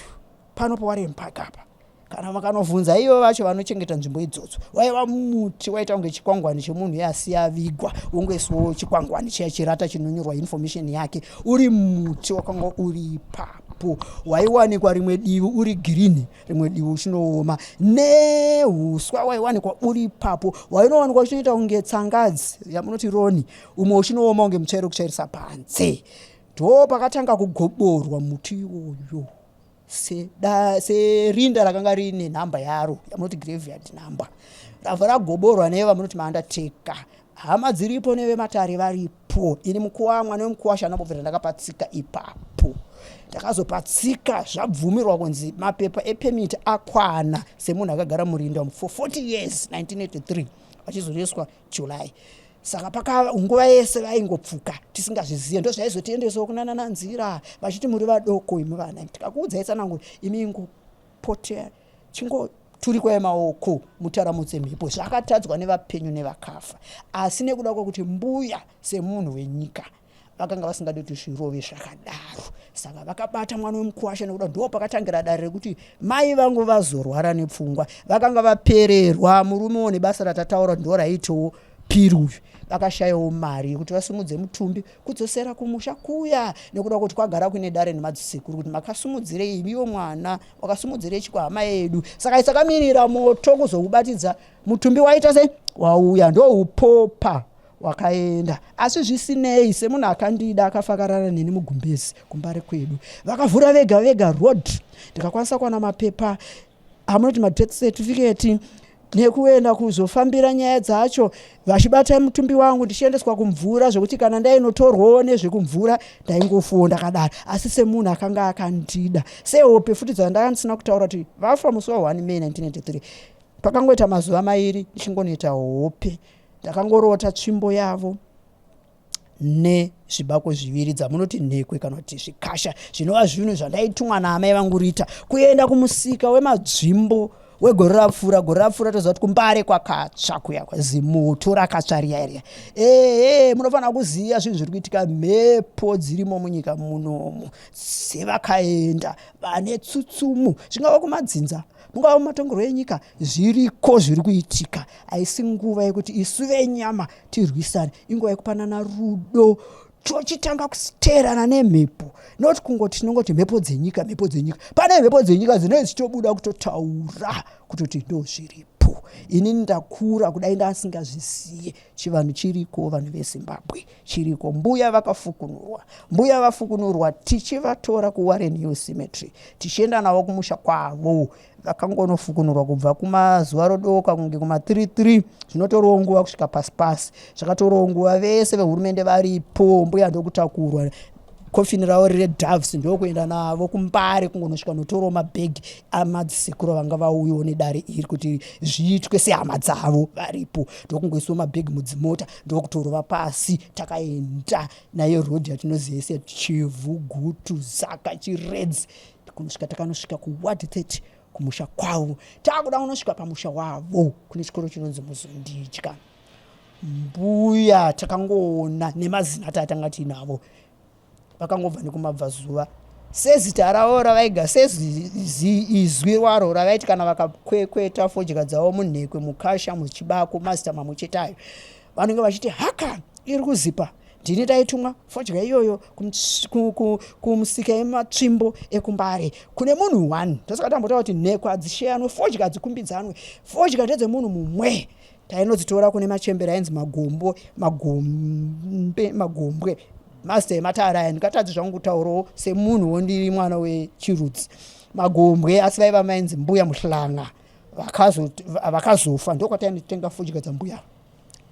pano paWarren Park apa, kana makanovhunza ivo vacho vanochengeta nzvimbo idzodzo, waiva muti waita kunge chikwangwani chemunhu iye asiya avigwa, wongoiswawo chikwangwani chiya chirata chinonyorwa information yake. Uri muti wakanga uri ipapo, waiwanikwa rimwe divi uri girini, rimwe divi uchinooma nehuswa. Waiwanikwa uri ipapo, wainowanikwa uchinoita kunge tsangadzi yamunoti roni, umwe uchinooma kunge mutsvairo kutsvairisa panze. Ndo pakatanga kugoborwa muti iwoyo serinda rakanga riine nhamba yaro yamunoti graveyard number, rabva ragoborwa nevamunoti maandateka. Hama dziripo nevematare varipo. Ini mukuwamwa nemukuwasha anambobvira ndakapatsika ipapo. Ndakazopatsika zvabvumirwa kunzi mapepa epemiti akwana semunhu akagara murinda for 40 years, 1983 vachizoreswa July. Saka paka nguva yese vaingopfuka tisingazvizive, ndozvaizotiendesawo kunana nanzira vachiti muri vadoko imi vana, tikakuudzai tsananguro imi ingopotea chingoturikwa maoko mutaramutse mhepo. Zvakatadzwa nevapenyu nevakafa, asi nekuda kwekuti mbuya semunhu wenyika vakanga vasingadi kuti zvirove zvakadaro, saka vakabata mwana wemukuwasha. Nekuda ndo pakatangira dare rekuti mai vangu vazorwara nepfungwa, vakanga vapererwa. Murumewo nebasa ratataura ndo raitowo piri uyu, vakashayawo mari yekuti vasimudze mutumbi kudzosera kumusha kuya, nekuda kuti kwagara kuine dare nemadzisekuru kuti makasumudzirei imiwo mwana wakasumudzirei chikwahama yedu. Saka isakamirira moto kuzoubatidza mutumbi waita sei wauya ndoupopa wakaenda. Asi zvisinei, semunhu akandida akafa akarara neni mugumbezi kuMbare kwedu, vakavhura vega vega road, ndikakwanisa kuwana mapepa amunoti madeath certificate nekuenda kuzofambira nyaya dzacho, vachibata mutumbi wangu ndichiendeswa kumvura, zvekuti kana ndainotorwawo nezvekumvura ndaingofuwo ndakadaro. Asi semunhu akanga akandida, sehope futi dzandanga ndisina kutaura kuti vafa musi wa1 May 1993, pakangoita mazuva mairi ndichingonoita hope, ndakangorota tsvimbo yavo nezvibako zviviri dzamunoti nhekwe kana kuti zvikasha, zvinova zvinhu zvandaitumwa naamai vangu Rita kuenda kumusika wemadzvimbo. wegore rapfuura. Gore rapfuura toziva kuti kuMbare kwakatsva kuya, zimoto rakatsva riya riya. Ehe, munofanira kuziva zvinhu zviri kuitika, mhepo dzirimo munyika munomu dzevakaenda vane tsutsumu, zvingava kumadzinza, mungava mumatongerwo enyika, zviriko zviri kuitika. Haisi nguva yekuti isu venyama tirwisane, inguva yekupanana rudo, tochitanga kuteerana nemhepo, not kungoti tinongoti mhepo dzenyika, mhepo dzenyika. Pane mhepo dzenyika dzinenge dzichitobuda kutotaura kutoti ndo zviripo. Inini ndakura kudai ndasingazvisiye, chivanhu chiriko, vanhu veZimbabwe, chiriko. Mbuya vakafukunurwa, mbuya vafukunurwa, tichivatora kuWarren Hill Cemetery tichienda navo kumusha kwavo. Vakangonofukunurwa kubva kumazuva rodoka kunge kuma33, zvinotorawo nguva kusvika pasi pasi, zvakatorawo nguva, vese vehurumende varipo. Mbuya ndokutakurwa kofini ravo rire doves, ndokuenda navo kuMbare, kungonosvika notorawo mabhegi amadzisekuru vanga vauyawo nedare iri kuti zviitwe sehama dzavo varipo, ndokungoiswa mabhegi mudzimota, ndokutorova pasi. Takaenda nayo rodhi yatinoziva se Chivhu, Gutu, Zaka, Chiredzi, kunosvika takanosvika kuward 30 kumusha kwavo. Takuda kunosvika pamusha wavo kune chikoro chinonzi Muzondidya, mbuya takangoona nemazina tatanga tiinavo, vakangobva nekumabvazuva sezita ravo ravaiga, sezizwi rwaro ravaiti kana vakakwekweta fodya dzavo munhekwe, mukasha, muchibako, mazita mamwe chete ayo vanenge vachiti haka iri kuzipa. Ndini taitumwa fodya iyoyo kumusika yematsvimbo ekuMbare kune munhu one. Tosaka tambotaura kuti nhekwe hadzisheyanwe, fodya hadzikumbidzanwe, fodya ndedzemunhu mumwe. Tainodzitora kune machembere ainzi Magombo, Magombe, Magombwe, mazita ematare aya ndingatadzi zvangu kutaurawo semunhuwo ndiri mwana wechirudzi. Magombwe, asi vaiva mainzi Mbuya Muhlanga vakazofa, ndokwatainotenga fodya dzambuya.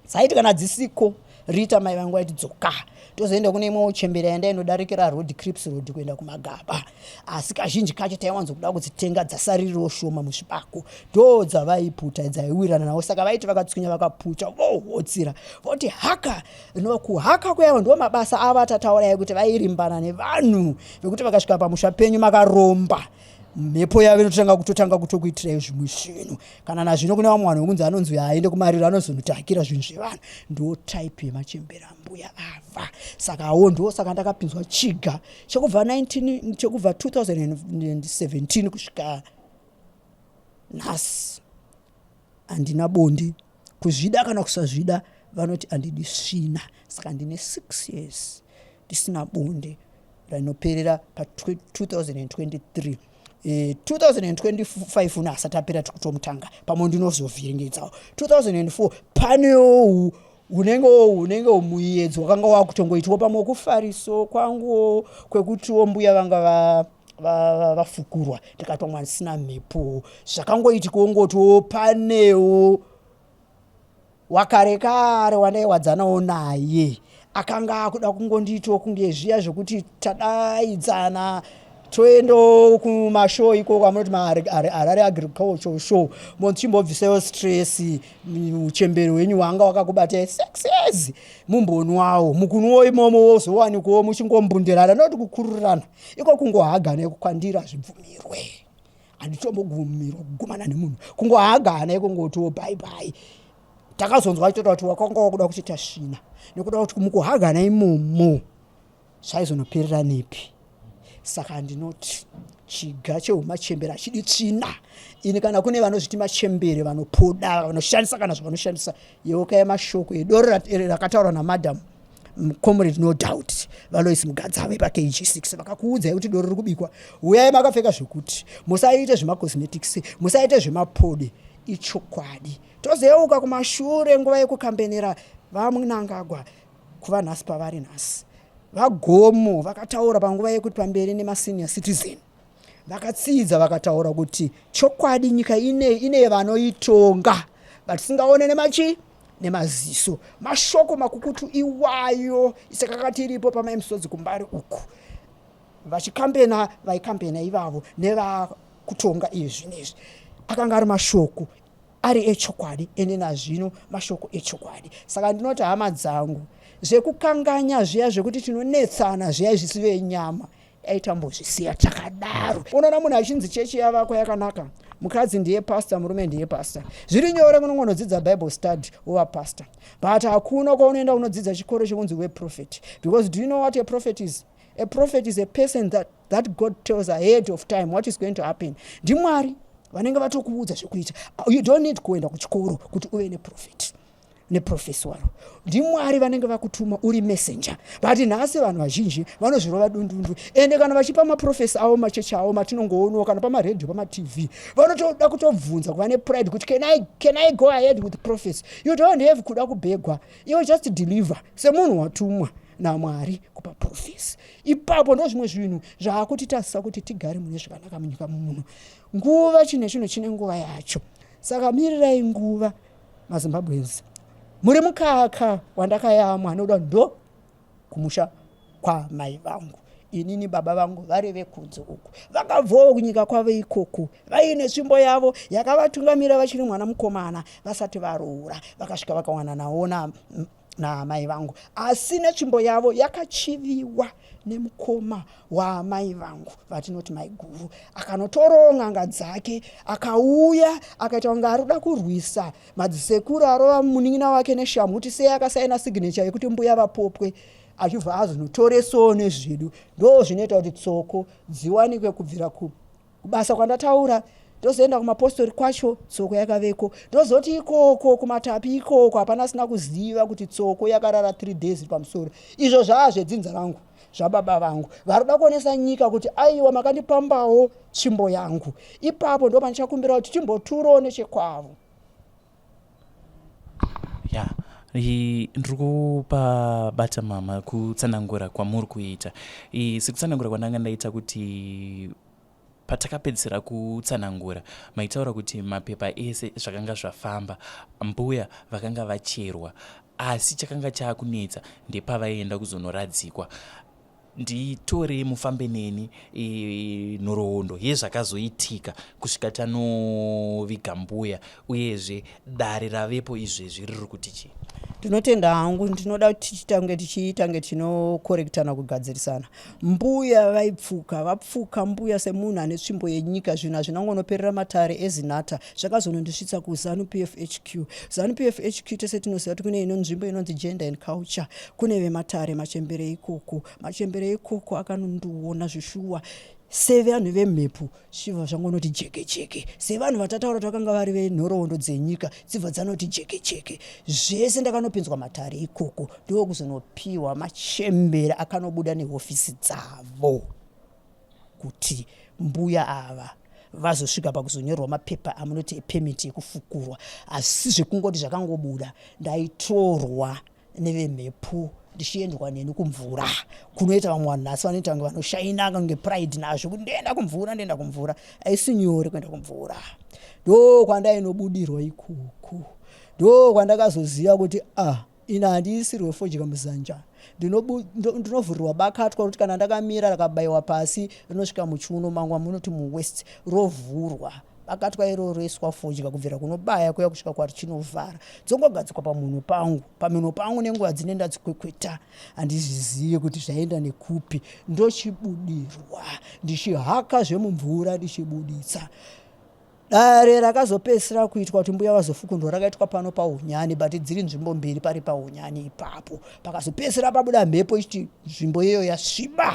Dzaiti kana dzisiko, Rita mai vangu vaiti dzoka, tozoenda kune imwewo chembere yanda inodarikira road, Crips Road, kuenda kuMagaba. Asi kazhinji kacho taiwanzokuda kudzitenga dzasaririro shoma muzvibako, ndo dzavaiputa dzaiwirana navo. Saka vaiti vakatswinya, vakaputa, vohotsira voti haka. Rinova kuhaka kuyavo ndo mabasa avo atataura ekuti vairimbana nevanhu vekuti vakasvika pamusha penyu makaromba, mhepo yavo inototanga kutotanga kutokuitirai zvimwe zvinhu. Kana nazvino kune vamwe vanhu vekunzi anonzi aende kumariro anozonotakira zvinhu zvevanhu, ndo type yemachembera mbuya ava. Saka awo ndo saka ndakapinzwa chiga chekubva 19 chekubva 2017 kusvika nhasi handina bonde. Kuzvida kana kusazvida, vanoti handidi svina. Saka ndine 6 years ndisina bonde rinoperera pa2023. 2025 uno asati apera, tiri kutomutanga, pamwe ndinozovhiringidzawo 2004. Panewo unenge muyedzo wakanga wakutongoitwa pamwe kufariso kwanguwo kwekutiwo mbuya vanga vafukurwa, ndikatwa ndisina mhepo. Zvakangoitikawo ngotiwo panewo wakare kare wandaiwadzanawo naye akanga akuda kungondiitawo kunge zviya zvokuti tadaidzana toendawo kumashow ikoko amunoti maHarare Agricultural Show, mondichimbobvisawo stress, uchemberi hwenyu hwanga wakakubatai 6 years, mumbonwawo mukunwawo imomo, wozowanikwawo muchingombundirana, noti kukururirana iko kungohagana iko kwandiri hazvibvumirwe. Handitombobvumirwa kugumana nemunhu, kungohagana iko ngotiwo bye bye. Takazonzwa achitotaura kuti wakanga wakuda kuchiita svina nekuda kuti mukuhagana imomo zvaizonoperera nepi. Saka ndinoti chiga chehumachembere hachidi tsvina. Ini kana kune vanozviti machembere vanopoda, vanoshandisa kana zvavanoshandisa, yeukai mashoko edoro rakataurwa naMadam Comrade No Doubt Valois Mugadzave paKG6, vakakuudzai kuti doro riri kubikwa, uyai makapfeka zvekuti musaite zvemacosmetics, musaite zvemapode. Ichokwadi. Tozoyeuka kumashure nguva yekukambenera vaMnangagwa kuva nhasi pavari nhasi, VaGomo vakataura panguva yekuti pamberi nemasenior citizen, vakatsidza vakataura kuti chokwadi nyika inei ine vanoitonga vatisingaone nemachi nemaziso. Mashoko makukutu iwayo isakakati iripo pamaimusodzi kuMbare uku vachikambena, vaikambena ivavo nevakutonga izvi zvinezvi, akanga ari mashoko ari echokwadi, ende nazvino mashoko echokwadi. Saka ndinoti hama dzangu, zvekukanganya zviya zvekuti tinonetsana zviya zvisi venyama, dai tambozvisiya takadaro. Unoona munhu achinzi chechi yavakwa yakanaka. Mukadzi ndiye pastor, murume ndiye pastor. Zviri nyore kunongonodzidza Bible study wova pastor, but hakuna kwaunoenda unodzidza chikoro chekunzi weprophet. Because do you know what a prophet is? A prophet is a person that God tells ahead of time what is going to happen. NdiMwari vanenge vatokuudza zvekuita. You don't need kuenda kuchikoro kuti uve neprophet neprophecy waro. NdiMwari vanenge vakutuma uri messenger. But nhasi vanhu vazhinji vanozvirova dundundu, ende kana vachipa maprophecy avo, machechi avo matinongoonawo kana pamaredhiyo, pamaTV, vanotoda kutobvunza kuva nepride kuti, Can I go ahead with prophecy?" You don't have kuda kubhegwa iwe, just deliver semunhu watumwa naMwari kupa prophecy ipapo. Ndo zvimwe zvinhu zvaakutitasisa kuti tigare mune zvakanaka munyika muno. Nguva, chine chinhu chine nguva yacho, saka mirirai nguva. MaZimbabweans, muri mukaka wandakayamwa nokuda ndo kumusha kwamai vangu. Inini baba vangu vari vekunze uku, vakabvawo kunyika kwavo ikoko vaine tsvimbo yavo yakavatungamira vachiri mwana mukomana, vasati varoora. Vakasvika vakawana nawo naamai vangu, asi netsvimbo yavo yakachiviwa nemukoma waamai vangu vatinoti maiguru. Akanotorawo n'anga dzake, akauya akaita kunge ari kuda kurwisa madzisekuru, arova munin'ina wake neshamu kuti sei akasaina signature yekuti mbuya vapopwe, achibva azonotoresawo nezvedu. Ndo zvinoita kuti tsoko dziwanikwe kubvira kubasa kwandataura. Tozoenda kumapostori kwacho, tsoko yakaveko. Tozoti ikoko kumatapi ikoko hapana asina kuziva kuti tsoko yakarara 3 days pamusoro. Izvo zvaa zvedzinza rangu, zvababa vangu vari kuda kuonesa nyika kuti aiwa, makandipambawo tsvimbo yangu. Ipapo ndo pandichakumbira kuti timboturawo nechekwavo. Ya, ndiri kupabata mama kutsanangura kwamuri kuita. Sekutsanangura kwandanga ndaita kuti patakapedzisira kutsanangura, maitaura kuti mapepa ese zvakanga zvafamba, mbuya vakanga vacherwa, asi chakanga chaakunetsa ndepavaienda kuzonoradzikwa. Nditorei mufambe neni nhoroondo yezvakazoitika kusvika tanoviga mbuya, uyezve dare ravepo izvezvi riri kuti chii? Ndinotenda hangu. Ndinoda kuti tichitange tichiitange tinokorektana, kugadzirisana. Mbuya vaipfuka, vapfuka mbuya semunhu ane tsvimbo yenyika. Zvinhu hazvinangonoperera matare eZinatha, zvakazonondisvitsa kuZANU PF HQ. ZANU PF HQ tese tinoziva kuti kune ino nzvimbo inonzi Gender and Culture, kune vematare, machembere ikoko. Machembere ikoko akanondiona zvishuwa sevanhu vemhepo, zvibva zvangonoti jeke jeke. Sevanhu vatataura kuti vakanga vari venhoroondo dzenyika, dzibva dzanoti jeke jeke zvese. Ndakanopinzwa matare ikoko, ndokuzonopiwa machembere akanobuda nehofisi dzavo kuti mbuya ava vazosvika pakuzonyorwa mapepa amunoti epermit ekufukurwa. Asi zvekungoti zvakangobuda, ndaitorwa nevemhepo ndichiendwa neni kumvura, kunoita vamwe vanhu nhasi vanoita kunge vanoshaina kunge pride nazvo kuti ndoenda kumvura, ndoenda kumvura. Haisi nyore kuenda kumvura. Ndo kwandainobudirwa ikoko, ndo kwandakazoziva kuti ah, ini handiisirwe fodya muzanja. Ndinovhurirwa bakatwa kuti kana ndakamira rakabayiwa pasi rinosvika muchiuno mangu, munoti muwaist, rovhurwa bakatwa iroro, roiswa fodya kubvira kunobaya kuya kusvika kwarichinovhara, dzongogadzikwa pamunhu pangu, pamhino pangu. Nenguva dzine ndadzikwekweta, handizvizivi kuti zvaenda nekupi. Ndochibudirwa ndichihaka zvemumvura, ndichibuditsa. Dare rakazopedzisira kuitwa kuti mbuya vazofukundwa rakaitwa pano paUnyani, but dziri nzvimbo mbiri. Pari paUnyani ipapo pakazopedzisira pabuda mhepo ichiti nzvimbo iyoyo yasviba,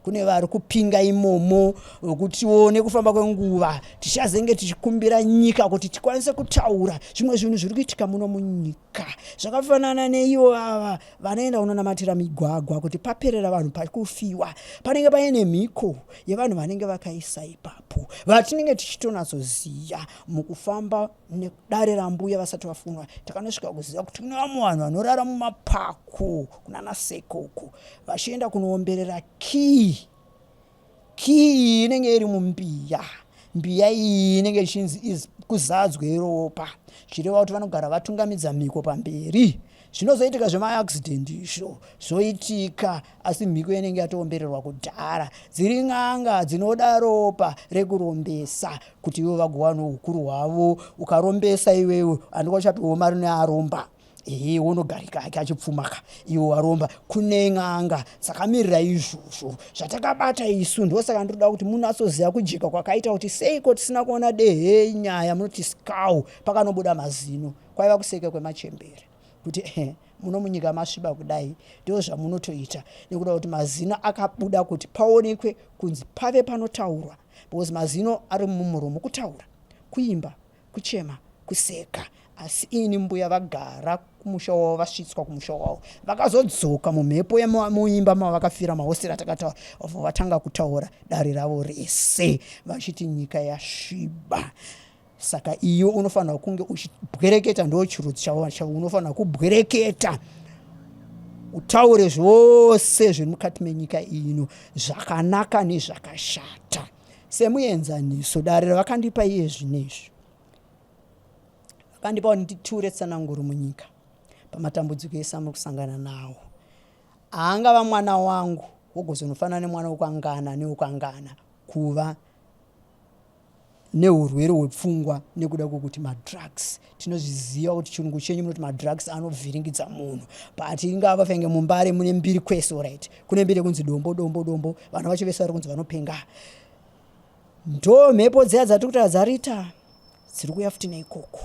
kune vari kupinga imomo, wekutiwo nekufamba kwenguva tichazenge tichikumbira nyika kuti tikwanise kutaura zvimwe zvinhu zviri kuitika muno munyika, zvakafanana neivo ava vanoenda kunonamatira migwagwa kuti paperera vanhu, pakufiwa, panenge paine mhiko yevanhu vanenge vakaisa ipapo, vatinenge tichitonatsoziva. Mukufamba nedare rambuya vasati vafunwa, takanosvika kuziva kuti kune vamwe vanhu vanorara mumapako kunana Sekoko, vachienda kunoomberera kii. Kii iyi inenge iri mumbiya. Mbiya iyi inenge ichinzi kuzadzwe ropa, zvireva kuti vanogara vatungamidza mhiko pamberi. Zvinozoitika zvemaaccident izvo zvoitika, asi mhiko inenge yatoombererwa kudhara. Dziri n'anga dzinoda ropa rekurombesa kuti ivo vagowana ukuru hwavo. Ukarombesa iwewe, handika uchapiwo mari nearomba. Ehe, wonogarika hake achipfumaka, iwe waromba. Kune n'anga dzakamirira izvozvo zvatakabata isu. Ndosaka ndinoda kuti munatsoziva kujeka kwakaita kuti seiko tisina kuona dehe nyaya munoti skau pakanobuda mazino. Kwaiva kuseka kwemachembere kuti ehe, muno munyika masviba kudai, ndo zvamunotoita nekuda kuti mazino akabuda kuti paonekwe kunzi pave panotaurwa, because mazino ari mumuromo kutaura, kuimba, kuchema, kuseka. Asi ini mbuya vagara kumusha wavo, vasvitswa kumusha wavo, vakazodzoka mumhepo yemuimba mavakafira mahosera takataura, vabva vatanga kutaura dare ravo rese vachiti nyika yasviba. Saka iwe unofanira kunge uchibwereketa, ndo chirudzi chavo chavo, unofanira kubwereketa utaure zvose zviri mukati menyika ino, zvakanaka nezvakashata. Semuenzaniso, dare ravakandipa iye zvinezvi, vakandipa kuti nditure tsananguro munyika pamatambudziko ese amuri kusangana nawo. Haangava mwana wangu wogozonofanana nemwana wekwangana newekwangana kuva nehurwere hwepfungwa nekuda kwekuti madrugs. Tinozviziva kuti chirungu chenyu munoti madrugs anovhiringidza munhu, but ingava fenge muMbare mune mbiri kwese, orit, kune mbiri yekunzi dombo dombo dombo, vanhu vacho vese vari kunzi vanopenga. Ndo mhepo dziya dzatiri kutaura dzarita dziri kuuya futi neikoko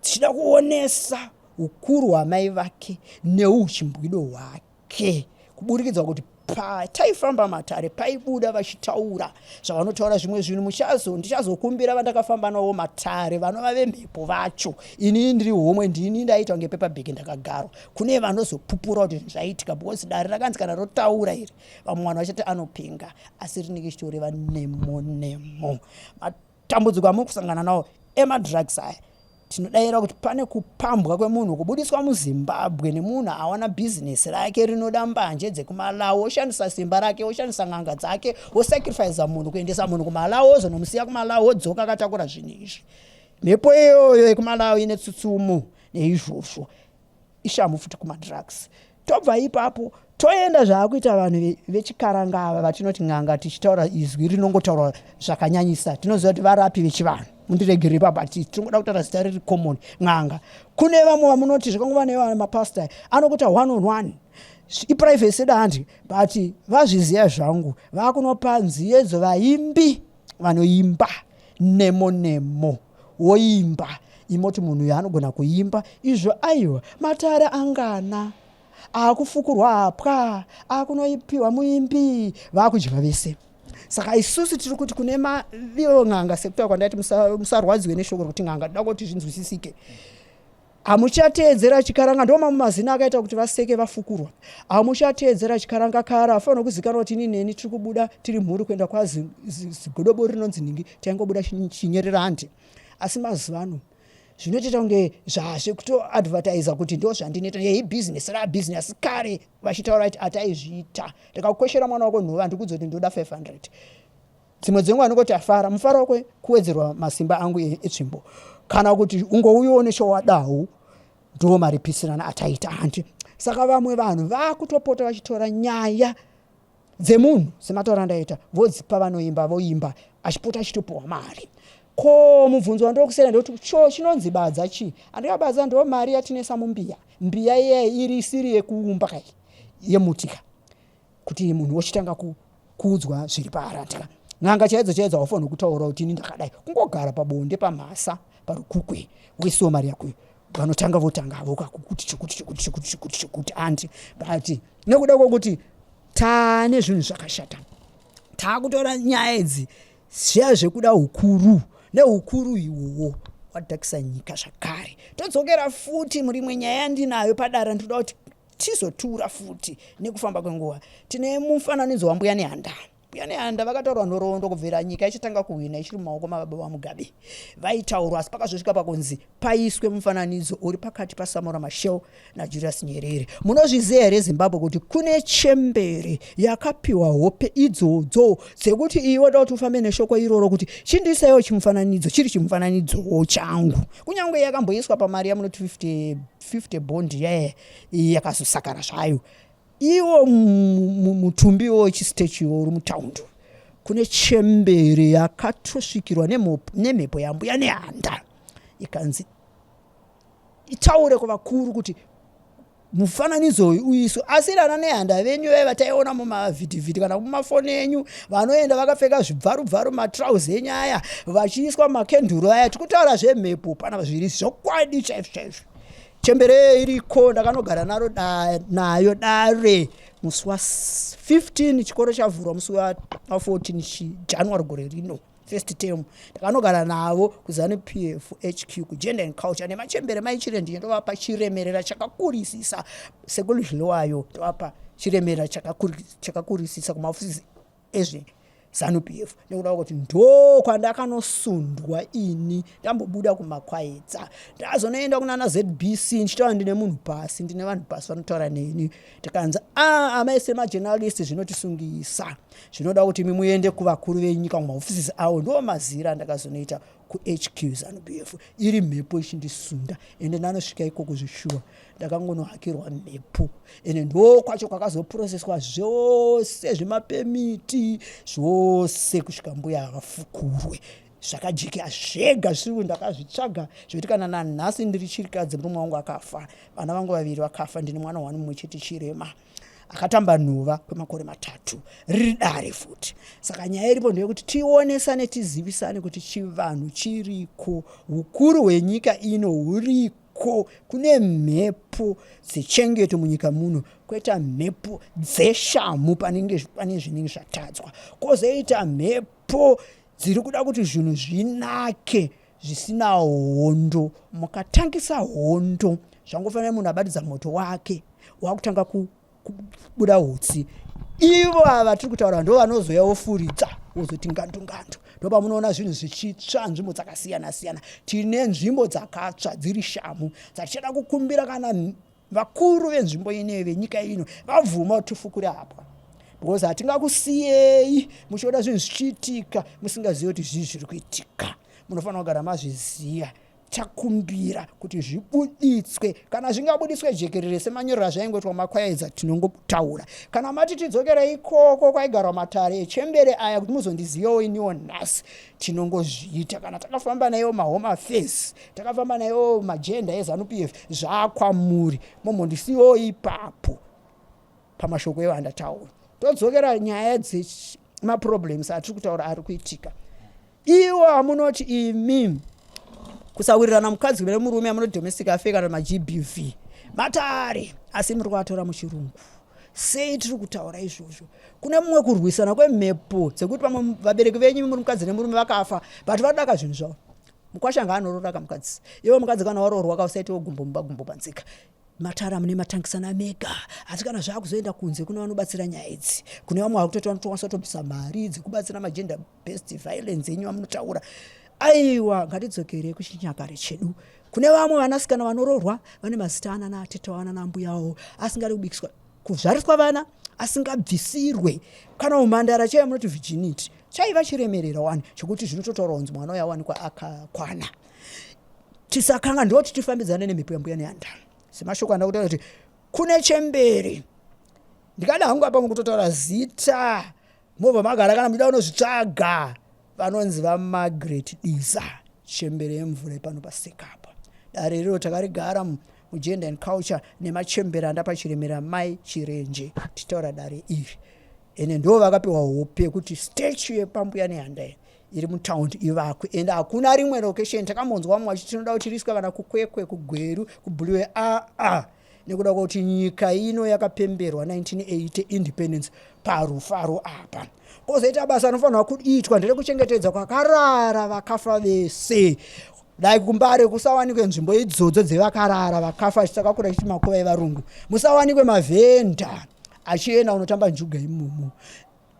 dzichida kuonesa ukuru hwamai vake neuchimbwido hwake kuburikidza kuti pataifamba matare paibuda vachitaura zvavanotaura. Zvimwe zvinhu muchazo ndichazokumbira vandakafamba navo matare vanova vemhepo vacho. Inini ndiri homwe, ndini ndaita kunge pepa bhegi ndakagarwa. Kune vanozopupura kuti zvinhu zvaiitika, because dare rakanzi kana rotaura iri vamwe vanhu vachati anopenga, asi rinenge chitoreva nemo nemo. Matambudziko amuri kusangana nawo emadrugs aya, tinodayira kuti pane kupambwa kwemunhu kubudiswa muZimbabwe nemunhu awana bhizinesi rake rinoda mbanje dzekuMalawi, oshandisa simba rake, oshandisa n'anga dzake, osacrifica munhu kuendesa munhu kuMalawi, ozonomusiya kuMalawi, odzoka akatakura zvinhu izvi. Mhepo iyoyo yekuMalawi ine tsutsumu neizvozvo ishamu futi kumadrugs. Tobva ipapo toenda zvaakuita vanhu vechikaranga ava vatinoti n'anga, tichitaura izwi rinongotaurwa zvakanyanyisa. Tinoziva kuti varapi vechivanhu, mundiregere ipapo, ati tinongoda kutaura zita riri common, n'anga. Kune vamwe vamunoti zvakangova nevamapasta anokuita one on one, iprivacy yedu handi, but vazviziva zvangu, vakunopa nziyedzo vaimbi vanoimba nemo nemo, woimba imoti munhu uyu anogona kuimba izvo. Aiwa, matare angana akufukurwa hapwa, akunoipiwa muimbi, vaakudya vese. Saka isusu tiri kuti kune mavivo n'anga, sekutaura kwandaiti, musarwadziwe neshoko rekuti n'anga, toda kuti zvinzwisisike. Hamuchateedzera chikaranga, ndo mamwe mazina akaita kuti vaseke vafukurwa. Hamuchateedzera chikaranga kara, afanira kuzikanwa kuti ini neni tiri kubuda tiri mhuri kuenda kwazigodobori rinonzi nhingi, taingobuda chinyerera handi. Asi mazuva ano zvinotoita kunge zvazvekutoadvertisa kuti ndo zvandinoita, yei bhizinesi rabhizinesi. Kare vachitaura kuti ataizviita, ndikakukweshera mwana wako nhova, ndikudza kuti ndoda 500. Dzimwe dzenguva anongoti afara, mufaro wako kuwedzerwa masimba angu etsvimbo, kana kuti ungouyawo nechowadawo, ndo maripisirana ataita hanti. Saka vamwe vanhu vakutopota vachitora nyaya dzemunhu sematauro andaita, vodzipa vanoimba, voimba, achipota achitopiwa mari. Ko mubvunzo wandokusera ndekuti cho chinonzi badza chii? Andikabadza ndo mari yatinesa mumbiya, mbiya iya iri isiri yekuumba kai, yemutika, kuti munhu wochitanga kuudzwa zviri paarandika. N'anga chaidzo chaidzo haufaniri kutaura kuti ini ndakadai, kungogara pabonde pamhasa parukukwe woisiwo mari yako, vanotanga votanga vokakuti chokuti chokuti chokuti chokuti chokuti anti. But nekuda kwokuti taane zvinhu zvakashata, taakutora nyaya idzi zviya zvekuda ukuru, neukuru ihwohwo wadhakisa nyika zvakare. Todzokera futi murimwe nyaya yandinayo padara, ndinoda kuti tizotura futi nekufamba kwenguva. Tine mufananidzo waMbuya Nehanda. Mbuya Nehanda vakataurwa nhoroondo kubvira nyika ichitanga kuhwina ichiri mumaoko mababa vaMugabe, vaitaurwa, asi pakazosvika pakunzi paiswe mufananidzo uri pakati paSamora Machel naJulius Nyerere. Munozviziva here Zimbabwe kuti kune chembere yakapiwa hope idzodzo dzekuti iwe da kuti ufambe neshoko iroro kuti chindisaiwo chimufananidzo chiri chimufananidzowo changu, kunyange yakamboiswa pamari yamunoti 50 50 bond yaya yakazosakara zvayo, iwo mutumbi wechistatue uri mutaundi. Kune chembere yakatosvikirwa nemhepo yaMbuya Nehanda, ikanzi itaure kuvakuru kuti Mufananidzo uyu uiswe asi rana nehanda venyu vaye vataiona mumavhitivhiti kana mumafoni enyu vanoenda vakapfeka zvibvarubvaru matrauzi enyu aya vachiiswa makenduru aya tikutaura zvemhepo pana zviri zvokwadi chaizvo chaizvo chembere iriko ndakanogara naro da, nayo dare musi wa 15 chikoro chavhurwa musi wa 14 January gore rino first term ndakanogara navo kuzanu pf hq kugender and culture nemachembere mai chirenje ndovapa chiremerera chakakurisisa sekuludliwayo ndovapa chiremerera chakakurisisa kumaofisi ezve zanu pf nekuda kwekuti ndo kwandakanosundwa ini ndambobuda kumakwaedza ndazonoenda kunana zbc ndichitaura ndine munhu pasi ndine vanhu pasi vanotaura neni tikanzi a ah, amai semajournalist zvinotisungisa zvinoda kuti imi muende kuvakuru venyika kumahofisisi avo ndo mazira andakazonoita kuhq zanupf iri mhepo ichindisunda ende ndanosvika ikoko zveshuwa ndakangonohakirwa mhepo ende ndo kwacho kwakazoproseswa zvose zvemapemiti zvose kusvika mbuya vafukurwe zvakajekea zvega zvisiri ndakazvitsvaga zvekuti kana nanhasi ndiri chirikadzi murume wangu akafa vana vangu vaviri vakafa ndine mwana wani mumwe chete chirema akatamba nhova kwemakore matatu riri dare futi saka nyaya iripo ndeyekuti tionesane tizivisane kuti chivanhu chiriko ukuru hwenyika ino huriko kune mhepo dzechengeto munyika muno koita mhepo dzeshamhu panenge pane zvinenge zvatadzwa kozoita mhepo dziri kuda kuti zvinhu zvinake zvisina hondo mukatangisa hondo zvangofanira munhu abatidza moto wake wakutanga kubuda hutsi ivo ava tiri kutaura ndo vanozouya vofuridza vozoti ngandu ngandu ndopamunoona zvinhu zvichitsva nzvimbo dzakasiyana siyana tine nzvimbo dzakatsva dziri shamu dzatichada kukumbira kana Vakuru venzvimbo ino venyika ino vabvuma kuti tifukure hapwa because hatingakusiyei muchiona zvinhu zvichiitika musingazivi kuti zvii zviri kuitika. Munofanira kugara mazviziva. Takumbira kuti zvibuditswe, kana zvingabuditswe jekerere semanyorero azvaingoitwa makwaedza tinongotaura. Kana mati tidzokere ikoko kwaigarwa matare echembere aya kuti muzondizivawo iniwo nhasi, tinongozviita. Kana takafamba naiwo mahome affairs takafamba nayo magenda ezanu pf zvakwamuri mombondisiwo ipapo pamashoko eyo andataura todzokera nyaya dzemaproblems atiri kutaura ari kuitika iwo amunoti imi kusawirirana mukadzi nemurume amunoti domestic affair kana magbv matare asi muri kuatora muchirungu sei tiri kutaura izvozvo kune mumwe kurwisana kwemhepo dzekuti pamwe vabereki venyu muri mukadzi nemurume vakafa but vadaka zvinhu zvavo Mukwasha ngaanoroora ka mukadzi. Iwe mukadzi kana waroorwa ka usaitewo gumbo mumba gumbo panzika. Matara mune matangisana mega. Asi kana zvakuzoenda kunze kune vanobatsira nyaya idzi. Kune vamwe vakutoti vanotokwanisa kutobvisa mari dzekubatsira magender based violence enyu amunotaura. Aiwa ngatidzokerei kuchinyakare chedu. Kune vamwe vanasikana vanoroorwa vane mazita anana atete wavo anana ambuya wavo asingadi kubikiswa kuzvariswa vana asingabvisirwe kana umhandara chaiyo munoti virginity chaiva chiremerera wani chekuti zvinototaura kunzi mwana uyo awanikwa akakwana tisakanga ndoti tifambidzane nemhepo yambuya nehanda semashoko anda kutaura kuti kune chembere ndikada hangu apa mukutotaura zita mobva magara kana muchida unozvitsvaga vanonzi vamargaret diza chembere yemvura ipano pasekapa dare riro takarigara mugender and culture nemachembere anda pachiremera mai chirenje tichitaura dare iri ende ndo vakapiwa hope yekuti statue yepambuya nehanda iyi iri mutaundi ivakwe ende hakuna rimwe location takambonzwa vamwe vachiti tinoda kuti riiswe kana kukwekwe kugweru kubluwe aa nekuda kwekuti nyika ino yakapemberwa 1980 independence parufaro apa kozoita basa rinofanirwa kuitwa nderekuchengetedza kwakarara vakafa vese dai kumbare kusawanikwe nzvimbo idzodzo dzevakarara vakafa chitakakura chiti makuva evarungu musawanikwe mavhenda achienda unotamba njuga imomo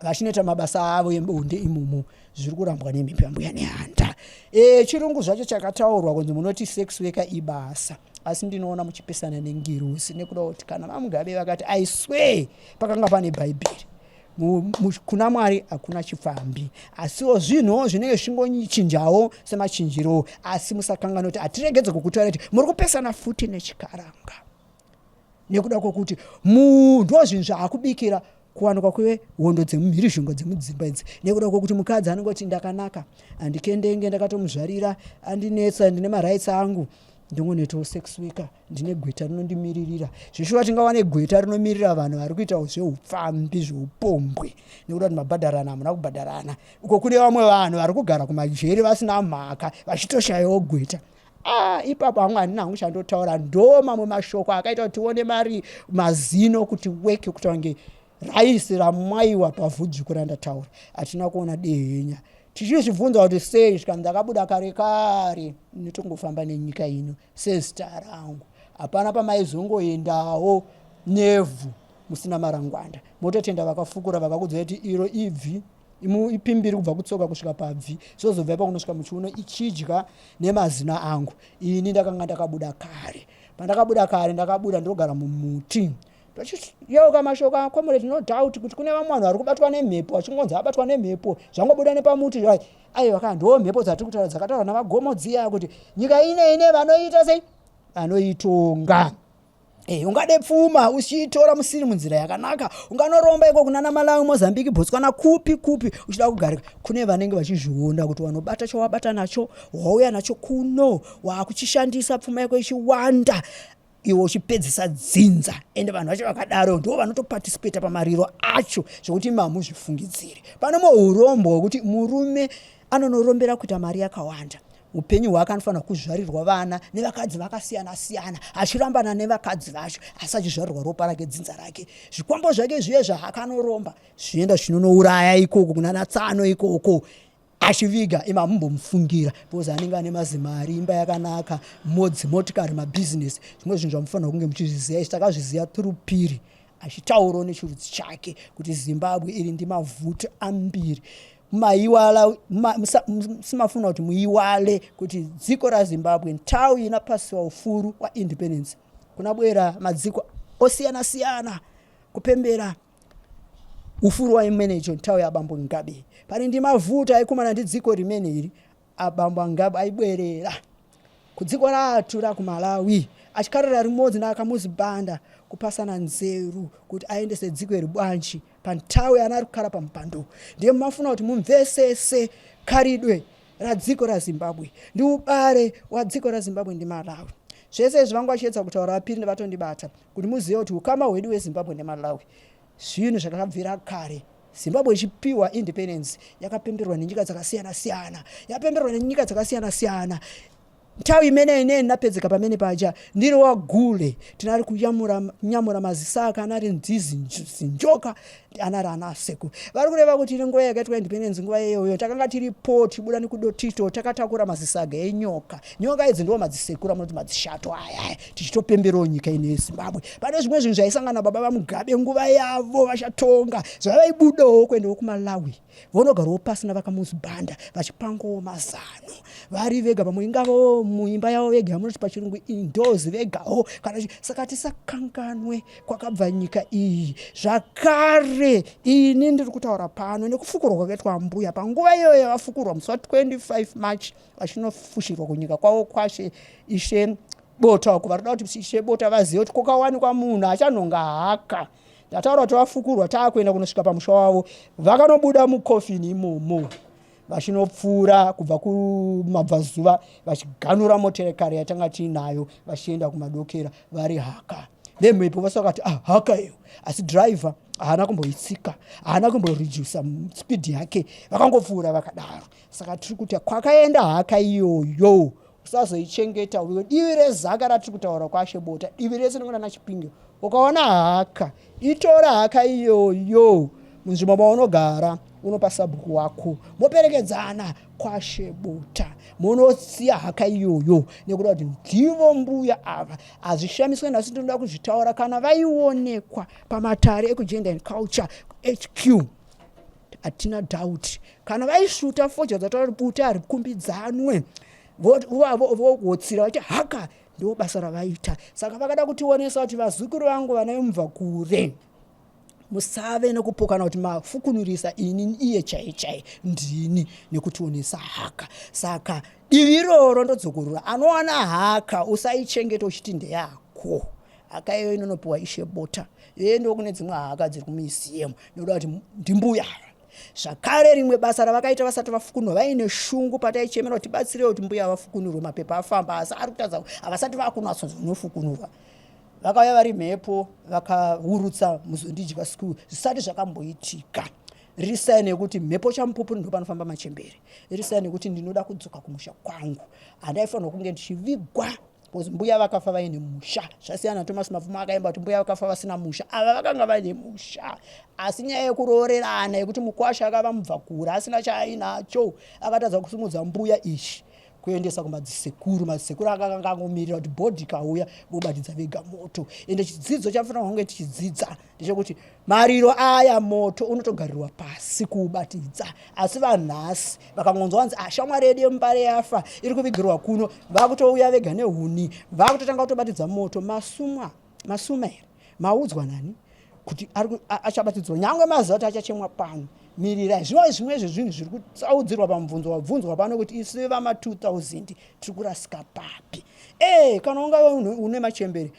vachinoita mabasa avo ebonde imomo zviri kurambwa nemhepo yambuya nehanda e, chirungu zvacho chakataurwa kunzi munoti sex worker ibasa asi ndinoona muchipesana nengirosi nekuda kuti kana vamugabe vakati i swear pakanga pane bhaibheri kuna mwari hakuna chipfambi asiwo zvinhuwo zvinenge zvichingochinjawo semachinjirowo asi musakanganwa kuti hatiregedze kukutaura kuti muri kupesana futi nechikaranga nekuda kwokuti ndo zvinhu zvaakubikira kuwanikwa kwehondo dzemumhirizhonga dzemudzimba idzi nekuda kwokuti mukadzi anongoti ndakanaka handikendenge ndakatomuzvarira andinetsa ndine marights angu. Ndingonoitawo sex worker, ndine gweta rinondimiririra. Zveshuwa tingawane gweta rinomirira vanhu vari kuitawo zveupfambi, zveupombwe, nekuda kuti mabhadharana hamuna kubhadharana. Uko kune vamwe vanhu vari kugara kumajeri vasina mhaka vachitoshayawo gweta. Ah, ipapo hangu handina hangu chandotaura. Ndo mamwe mashoko akaita kuti tione mari mazino kuti weke kuita kunge raisi ramwaiwa pavhu dzvuku randataura. Hatina kuona dehenya. Tichizvibvunza kuti sei zvikanzi ndakabuda kare kare ndinotongofamba nenyika ino sezita rangu. Hapana pamaizongoendawo nevhu musina marangwanda. Mototenda vakafukura vakakudzai kuti iro ibvi ipimbiri kubva kutsoka kusvika pabvi zvozobva ipa kunosvika muchiuno ichidya nemazino angu. Ini ndakanga ndakabuda kare. Pandakabuda kare ndakabuda ndogara mumuti. Tochiyeuka mashoko aComrade No Doubt kuti kune vamwe vanhu vari kubatwa nemhepo vachingonzi abatwa nemhepo zvangobuda nepamuti. Aiwa ka ndo mhepo dzatiri kutaura dzakataurwa navaGomo dziya kuti nyika ine ine vanoiita sei vanoitonga. Hey, ungade pfuma uchiitora musiri munzira yakanaka, unganoromba iko kunana Malawi, Mozambique, Botswana, kupi kupi uchida kugarika. Kune vanenge vachizviona kuti wanobata chawabata nacho, wauya nacho kuno, wakuchishandisa pfuma yako ichiwanda, iwe uchipedzisa dzinza. Ende vanhu vacho vakadaro ndivo vanotoparticipata pamariro acho zvekuti imi hamuzvifungidziri. Pane mwe urombo hwekuti murume anonorombera kuita mari yakawanda, upenyu hwake anofanira kuzvarirwa vana nevakadzi vakasiyana siyana, achirambana nevakadzi vacho, asi achizvarirwa ropa rake, dzinza rake, zvikwambo zvake zviye zvaakanoromba zvienda zvinonouraya ikoko kunana tsano ikoko achiviga. Imi hamumbomufungira because anenge ane mazimari, imba yakanaka, modzi motikari, mabhizinesi, zvimwe zvinhu zvamufanira kunge muchizviziva. Isi takazviziva through Piri achitaurawo nechirudzi chake kuti Zimbabwe iri ndimavhuti ambiri maiwala simafuna kuti muiwale kuti dziko raZimbabwe ntau inapasiwa ufuru waindependence kunabwera madziko osiyana siyana kupembera ufuru waimenecho ntau yabambo Ngabe. Pane ndimavhuta aikumana ndi dziko rimene iri, abambo angabe aibwerera kudziko ratu rakuMalawi achikarira rimodzi naakamuzi Banda kupasana nzeru kuti aendese dziko iri bwanchi pantau yaana ari kukara pamupando. Ndiye mumafuna kuti mumvesese karidwe radziko raZimbabwe ndi ubare wadziko raZimbabwe ndi Malawi. Zvese izvi vangu vachiedza kutaura vapiri vatondibata kuti muzive kuti ukama hwedu hweZimbabwe neMalawi zvinhu zvakabvira kare. Zimbabwe ichipiwa independence yakapemberwa nenyika dzakasiyana siyana, yapemberwa nenyika dzakasiyana siyana. Nthawi imene ineni napedzeka pamene paja ndiri wagule tinali kunyamura mazisaka anali nzizi zinjoka anali ana asekuru vari kureva kuti ine nguva yakaitwa independence, nguva iyoyo takanga tiripo tichibuda nekudotito takatakura mazisaga enyoka. Nyoka idzi ndiwo madzisekuru amunoti madzishato aya, tichitopemberawo nyika ino yeZimbabwe. Pane zvimwe zvinhu zvaisangana baba vaMugabe nguva yavo vachatonga, zvavaibudawo kuendawo kuMalawi vonogarawo pasina vakamuzibhanda vachipangawo mazano vari vega, pamwe ingavo muimba yavo vega yamunoti pachirungu indoors vegawo kana. Saka tisakanganwe kwakabva nyika iyi. Zvakare ini ndiri kutaura pano nekufukurwa kwakaitwa mbuya panguva iyoyo yavafukurwa musi wa25 March vachinofushirwa kunyika kwavo kwashe Ishe Bota uko. Varikuda kuti Ishe Bota vazive kuti kukawanikwa munhu achanhonga haka. Ndataura kuti vafukurwa taakuenda kunosvika pamusha wavo, vakanobuda mukofini imomo vachinopfuura kubva kumabvazuva vachiganura motekari yatanga tiinayo vachienda kumadokera vari haka nemhepo vose vakati, "Ah, haka iyo." Asi driver haana kumboitsika, haana kumboredusa speed yake, vakangopfuura vakadaro. Saka tiri kuti kwakaenda haka iyoyo usazoichengeta uyo. Divi rezaka ratiri kutaura kwashe Bota, divi rese rinonga naChipinge, ukaona haka itora haka iyoyo munzvimbo maunogara, unopa sabhuku wako, moperekedzana kwashe Bota munosiya haka iyoyo nekuda kuti ndivo mbuya ava. Hazvishamiswe nhasi ndinoda kuzvitaura kana vaionekwa pamatare ekuGender and Culture HQ, hatina doubt kana vaisvuta fodya dzataura kuti bute harikumbidzanwe, vogotsira vati haka ndo basa ravaita. Saka vakada kutionesa kuti vazukuru vangu vana vemubva kure musave nekupokana kuti mafukunurisa ini iye chai chai ndini nekutionesa haka. Saka divi iroro ndodzokorora, anowana haka usaichengeta uchiti ndeyako. Haka iyoyo inonopiwa Ishe Bota, yoendawo kune dzimwe haka dziri kumuseum nekuda kuti ndimbuya. Zvakare rimwe basa ravakaita vasati vafukunurwa vaine shungu pataichemera kuti tibatsirewo kuti mbuya vafukunurwe mapepa afamba asi ari kutadza havasati vakunatsonzonofukunurwa. Vakauya vari mhepo vakaurutsa Muzondidya School zvisati zvakamboitika. Riri sign yekuti mhepo chamupupuri ndopanofamba machembere. Riri sign yekuti ndinoda kudzoka kumusha kwangu. Handaifanirwa kunge ndichivigwa because mbuya vakafa vaine musha. Zvasiyana naThomas Mapfumo akaimba kuti mbuya vakafa vasina musha. Ava vakanga vaine musha. Asi nyaya yekuroorerana yekuti mukwasha akava mubvakure asina chaainacho akatadza kusimudza mbuya ichi kuendesa kumadzisekuru. Madzisekuru akanga angomirira kuti bhodhi ikauya vobatidza vega moto. Ende chidzidzo chafanira kunge tichidzidza ndechekuti mariro aya moto unotogarirwa pasi kuubatidza. Asi vanhasi vakangonzwa vanzi ah, shamwari yedu yemumbare yafa iri kuvigirwa kuno, vakutouya vega nehuni vakutotanga kutobatidza moto. Masumwa masuma here? Maudzwa nani kuti achabatidzwa? Nyangwe maziva kuti achachemwa pano, mirirai. Zvino zvimwe zvezvinhu zviri kutsaudzirwa pamubvunzo wabvunzwa pano kuti isu vama 2000 tiri kurasika papi? E, kana ungave une machembere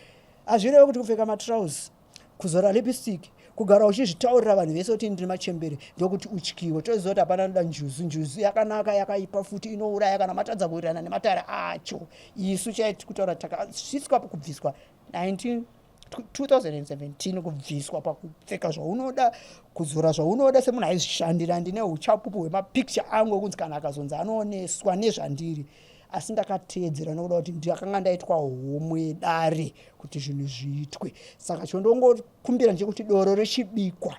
hazvireve kuti kupfeka matrauzi, kuzora lipstick, kugara uchizvitaurira vanhu vese kuti ndiri machembere ndokuti utyiwe. Toziva kuti hapana anoda njuzu. Njuzu yakanaka yakaipa futi inouraya kana matadza kuwirirana nematare acho. Isu chaiti kutaura takasvitswa kubviswa 2017 kubviswa pakupfeka zvaunoda, kuzora zvaunoda semunhu aizvishandira. Ndine uchapupu hwemapicture angu ekunzi kana akazonzi anooneswa nezvandiri, asi ndakateedzera nokuda kuti ndakanga ndaitwa homwe yedare kuti zvinhu zviitwe. Saka chondongokumbira ndechekuti doro rechibikwa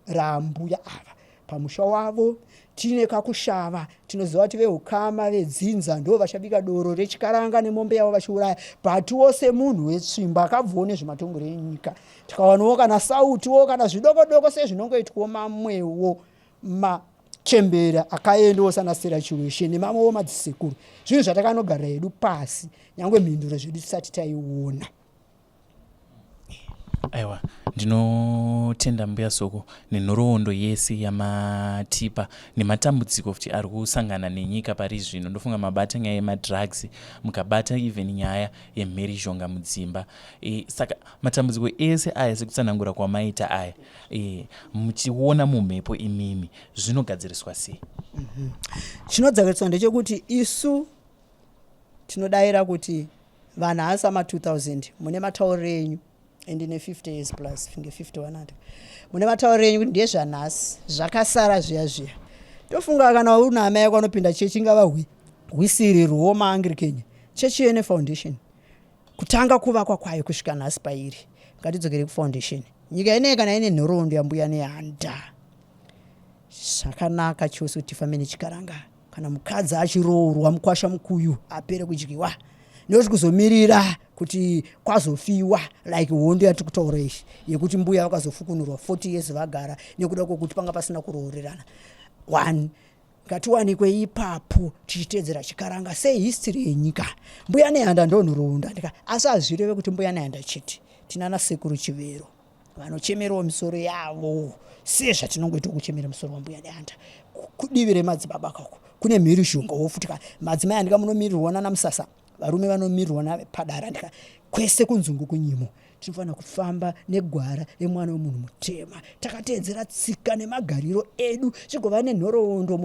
rambuya ava pamusha wavo tine kakushava, tinoziva kuti veukama vedzinza ndo vachabika doro rechikaranga nemombe yavo vachiuraya, but wo semunhu wetsvimbo akabvawo nezvematongero enyika tikawanawo kana sautiwo kana zvidoko doko sezvinongoitwawo mamwewo machembere akaendawo sana Sera Chiweshe nemamwewo madzisekuru, zvinhu zvatakanogarira hedu pasi nyangwe mhinduro zvedu tisati taiona. Aiwa, ndinotenda Mbuya Soko nenhoroondo yese yamatipa nematambudziko futi ari kusangana nenyika pari zvino. Ndofunga mabata nyaya yemadrugs, mukabata even nyaya yemhirizhonga mudzimba. Saka matambudziko ese aya sekutsanangura kwamaita aya, muchiona mumhepo imimi zvinogadziriswa sei? Chinogadziriswa ndechekuti isu tinodaira kuti vanhu haasi ama 2000 mune matauriro enyu, and ine 50 years plus finge 51 ati mune matauriro enyu kuti ndezvanhasi zvakasara zviya zviya. Tofunga kana una amai yako anopinda chechi, ingava hwisirirwo maAnglican chechi yene foundation kutanga kuvakwa kwayo kusvika nhasi pairi. Ngatidzokere kufoundation. Nyika ineyi kana ine nhoroondo yambuya Nehanda, zvakanaka chose kuti tifambe nechikaranga. Kana mukadzi achiroorwa, mukwasha mukuyu apere kudyiwa, nekuti kuzomirira kuti kwazofiwa like hondo yatiri kutaura iyi yekuti mbuya vakazofukunurwa 40 years vagara nekuda kwokuti panga pasina kuroorerana. One, ngatiwanikwe ipapo tichiteedzera chikaranga sehistory yenyika. Mbuya Nehanda ndonhoroondo andika, asi hazvireve kuti Mbuya Nehanda chete. Tinana Sekuru Chivero vanochemerawo misoro yavo sezvatinongoita kuchemera musoro waMbuya Nehanda. Kudivi remadzibaba kako kune mhirizhongawo futi ka madzimai andika munomirirwa nana Musasa, varume vanomirirwa napadara ndika kwese kunzungu kunyimo. Tinofanira kufamba negwara remwana wemunhu mutema takateedzera tsika nemagariro edu, zvigova nenhoroondo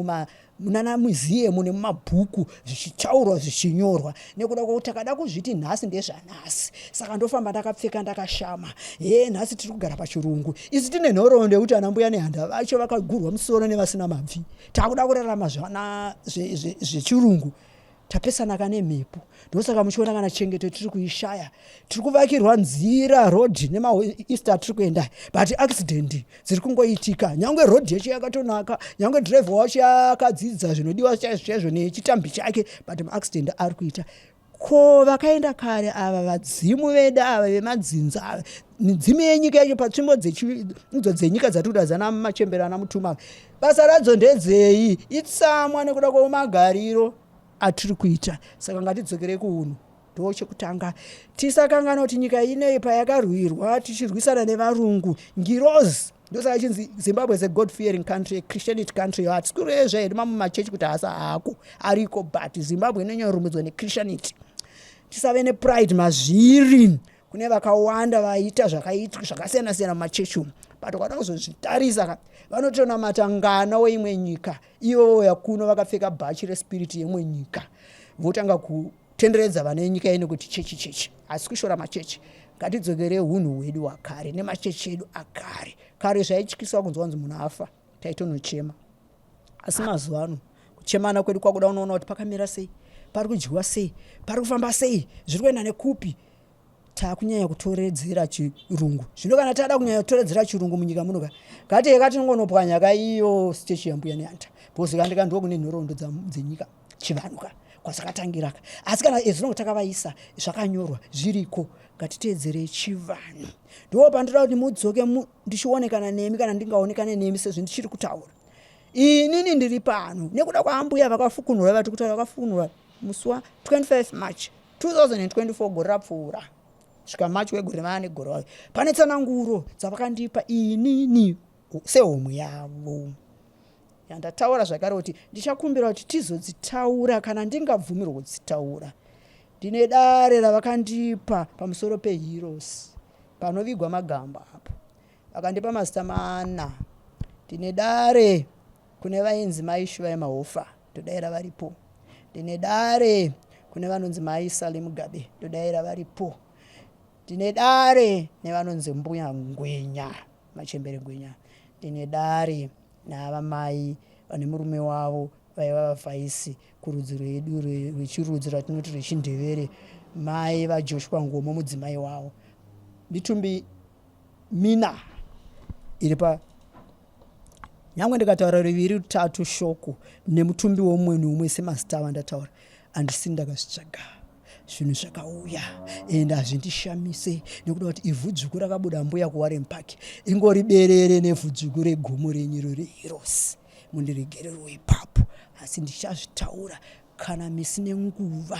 munana museum nemumabhuku zvichitaurwa zvichinyorwa, nekuda kwekuti takada kuzviti nhasi ndezvanhasi, saka ndofamba ndakapfeka ndakashama. He, nhasi tiri kugara pachirungu, isu tine nhoroondo yekuti ana Mbuya Nehanda vacho vakagurwa musoro nevasina mabvi. Takuda kurarama zvana zvechirungu, tapesana kane mhepo. Ndosaka muchiona kana chengeto tiri kuishaya. Tiri kuvakirwa nzira road nemaeast atiri kuenda, but accident dziri kungoitika nyangwe road yacho yakatonaka, nyangwe driver wacho akadzidza zvinodiwa chaizvo chaizvo nechitambi chake, but maaccident ari kuita. Ko vakaenda kare ava vadzimu vedu ava vemadzinza ava, midzimu yenyika yacho patsvimbo idzo dzenyika dzatiri kuda dzana machembere ana mutuma, basa radzo ndedzei? Itsamwa nekuda kwemagariro atiri kuita. Saka ngatidzokerei kuunhu, ndo chekutanga. Tisakanganwa kuti nyika ineyi payakarwirwa tichirwisana nevarungu, ngirozi, ndosaka chinzi Zimbabwe is a God fearing country, a Christianity country. Hatisi kureva hedu mamwe machechi kuti haasa hako ariko, but Zimbabwe inonyanyorumbidzwa neChristianity. Tisave nepride mazviri. Kune vakawanda vaita zvakaitwa zvakasiyana siyana mumachechi umu. But ukada kuzozvitarisa ka, vanotonamata ngana weimwe nyika, ivo vouya kuno vakapfeka bhachi respiriti yemwe nyika, votanga kutenderedza vane nyika ino kuti chechi chechi. Asi kushora machechi, ngatidzokere hunhu hwedu hwakare nemachechi edu akare. Kare zvaityisa kunzwa kunzi munhu afa, taitonochema. Asi mazuva ano kuchemana kwedu kwakuda unoona kuti pakamira sei, pari kudyiwa sei, pari kufamba sei, zviri kuenda nekupi. Takunyanya kutoredzera chirungu. Zvino kana tada kunyanya kutoredzera chirungu munyika muno ka, ngatiye katinongonopwanya ka iyo statue yaMbuya Nehanda, because kandika ndo kune nhoroondo dzenyika, chivanhu ka kwazvakatangira ka. Asi kana as long takavaisa zvakanyorwa zviriko, ngatiteedzere chivanhu. Ndo pandoda kuti mudzoke ndichionekana nemi, kana ndingaonekane nemi sezvo ndichiri kutaura. Inini ndiri pano nekuda kwaambuya vakafukunura, vati kutaura vakafukunura musi wa 25 March 2024, gore rapfuura, svika March wegore vane gore vayo. Pane tsananguro dzavakandipa inini sehomwe yavo yandataura zvakare kuti ndichakumbira kuti tizodzitaura kana ndingabvumirwa kudzitaura. Ndine dare ravakandipa pamusoro peheroes panovigwa magamba apo, vakandipa mazita mana. Ndine dare kune vainzi Mai Shuvai Mahofa, ndodaira varipo. Ndine dare kune vanonzi Mai Sally Mugabe, ndodaira varipo. Ndine dare nevanonzi Mbuya Ngwenya, Machembere Ngwenya. Ndine dare naava mai vane murume wavo vaiva vavhaisi kurudzi rwedu rwechirudzi rwatinoti rwechindevere, mai vaJoshua Ngomo, mudzimai wavo. Mitumbi mina iri pa nyangwe ndikataura ruviri rutatu shoko nemutumbi womumwe neumwe semazita avandataura, handisi ndakazvitsvaga. Zvinhu zvakauya ende hazvindishamise nekuda kuti ivhu dzvuku rakabuda mbuya kuWarren Park ingori berere nevhu dzvuku regomo renyu iro reHeroes. Mundiregererewo ipapo, asi ndichazvitaura kana misi nenguva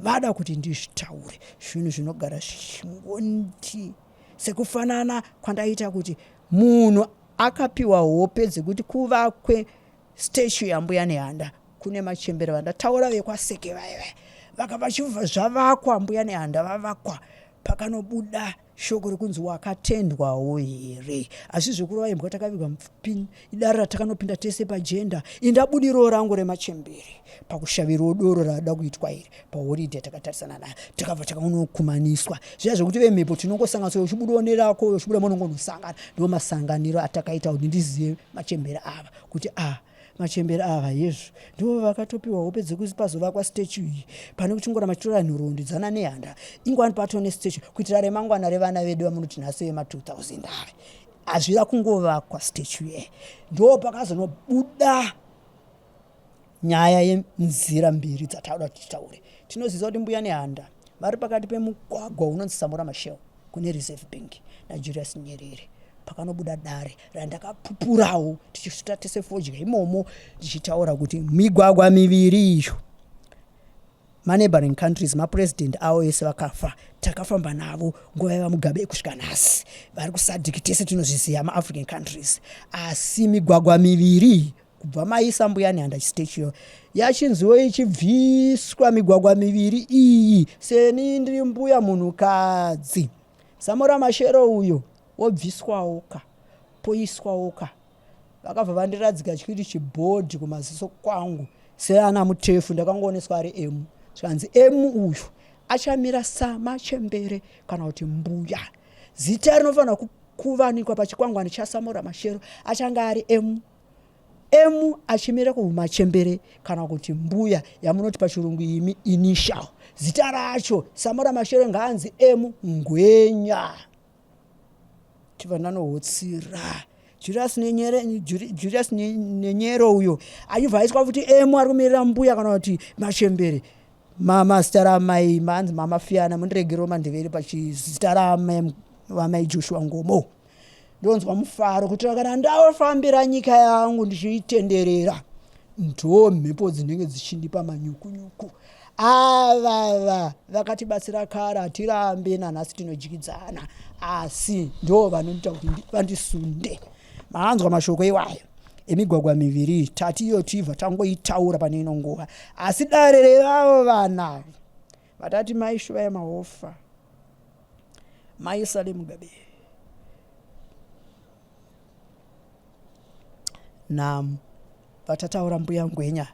vada kuti ndizvitaure. Zvinhu zvinogara zvichingondi sekufanana kwandaita kuti munhu akapiwa hope dzekuti kuvakwe statue yaMbuya Nehanda, kune machembere vandataura vekwaSeke vaya vaya vakabva zvavakwa, Mbuya Nehanda vavakwa, pakanobuda shoko rekunzi wakatendwawo here. Asi zvekurova imbwa takavigwa mupini, idare ratakanopinda tese pajenda. Indabudiro rangu remachembere pakushavirawo doro rada kuitwa iri pahoridhe takatarisana nayo, takabva takanokumaniswa zviya zvekuti vemhepo tinongosanganiswa, uchibudawo nerako, uchibuda munongonosangana. Ndo masanganiro atakaita kuti ndizive machembere ava kuti a ah, machembere ava hezvo ndivo vakatopiwa hope dzekuti pazovakwa statue iyi, pane kuchingoramba chitora nhoroondo dzana Nehanda, ingwani patoo nestatue kuitira remangwana revana vedu vamunoti nhasi vema 2000 ava. Hazvira kungovakwa statue ye, ndo pakazonobuda nyaya yenzira mbiri dzatauda kuti titaure. Tinoziva kuti Mbuya Nehanda vari pakati pemugwagwa unonzi Samora Machel kune Reserve Bank naJulius Nyerere, pakanobuda dare randakapupurawo tichisvita tese fodya imomo, ndichitaura kuti migwagwa miviri iyo, maneighboring countries, mapresident avo ese vakafa takafamba navo nguva yavaMugabe kusvika nhasi vari kuSADC, tese tinozviziva maAfrican countries. Asi migwagwa miviri kubva maisa Mbuya Nehanda chistatue yachinziwo ichibviswa migwagwa miviri iyi, seni ndiri mbuya munhukadzi, Samora Mashero uyo wobviswawo ka, poiswawo ka. Vakabva vandiradzika chikuiti chibhodhi kumaziso kwangu seana mutefu, ndakangooneswa ari emu, zvikanzi emu uyu achamira samachembere kana kuti mbuya. Zita rinofanira kuvanikwa pachikwangwani chaSamora Mashero achange ari emu emu achimira kumachembere kana kuti mbuya, yamunoti pachirungu imi initial. Zita racho Samora Mashero ngaanzi emu Ngwenya. Chibva ndanohotsira Julius Nenyero uyo achibva aiswa futi emu ari kumirira mbuya kana kuti machembere. Mama zita ramai manzi Mama Fiana, mundiregerewo mandevere pachizita ramai vamai Joshua Ngomo. Ndonzwa mufaro kuti kana ndafambira nyika yangu ndichiitenderera, ndo mhepo dzinenge dzichindipa manyukunyuku. Avava vakatibatsira kare, hatirambe nanhasi tinodyidzana, asi ndo vanoita kuti vandisunde. Maanzwa mashoko iwayo emigwagwa miviri, tati iyo tibva tangoitaura pane ino nguva. Asi dare revavo vana vatati Mai Shuvai Mahofa, Mai Sally Mugabe, Na vatataura mbuya Ngwenya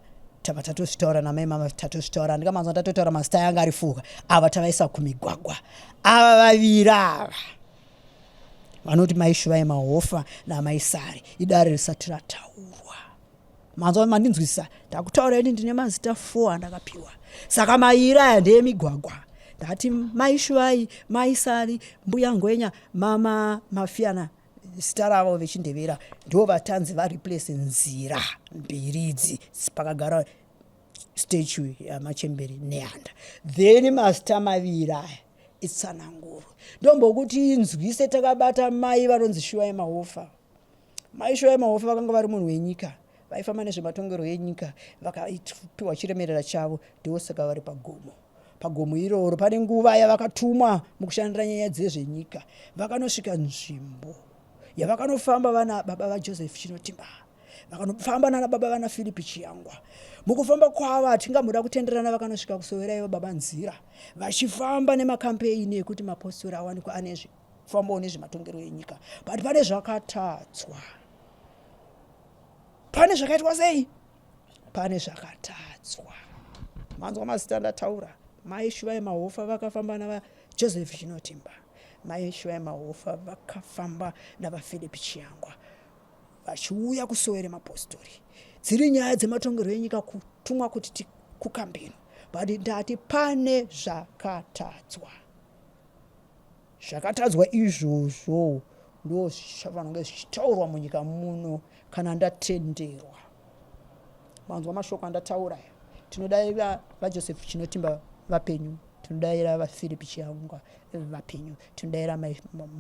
tava tatozvitaura namai mama tatozvitaura ndikamanzwa ndatotaura mazita yanga ari fuka ava tavaisa kumigwagwa ava vaviri ava vanoti mai Shuvai Mahofa namai Sari idare risati rataurwa manzwa mandinzwisisa ndakutaura ini ndine mazita four andakapiwa saka mairi aya ndeemigwagwa ndati mai Shuvai mai Sari mbuya Ngwenya mama Mafiyana zita ravo vechindevera ndivo vatanzi vareplace nzira mbiri idzi pakagara statue yamachembere nehanda then mazita maviri aya itsananguro ndombokuti inzwise takabata mai vanonzi Shuvai Mahofa. Mai Shuvai Mahofa vakanga vari munhu wenyika vaifamba nezvematongerwo enyika vakapiwa chiremerera chavo ndosaka vari pagomo pagomo iroro pane nguva yavakatumwa mukushandira nyaya dzezvenyika vakanosvika nzvimbo yavakanofamba vana baba vaJoseph Chinotimba vakanofamba nana baba vana Philip Chiyangwa mukufamba kwavo hatingamboda kutenderana vakanosvika kusowera ivo baba nzira vachifamba nemakampeini ekuti mapostori awanikwa anezve kufambawo nezvematongerwo enyika but pane zvakatadzwa pane zvakaitwa sei pane zvakatadzwa manzwa mazita ndataura mai Shuvai Mahofa vakafamba navaJoseph Chinotimba mai Shuvai Mahofa vakafamba navaPhilip Chiyangwa vachiuya kusowe remapostori dziri nyaya dzematongerwo enyika kutumwa kuti kukambeni but ndati pane zvakatadzwa zvakatadzwa izvozvo ndo zvichafanira kunge zvichitaurwa munyika muno kana ndatenderwa manzwa mashoko andataura aya tinodaira vaJoseph Chinotimba vapenyu tinodaira vaPhilip Chiyangwa vapenyu tinodaira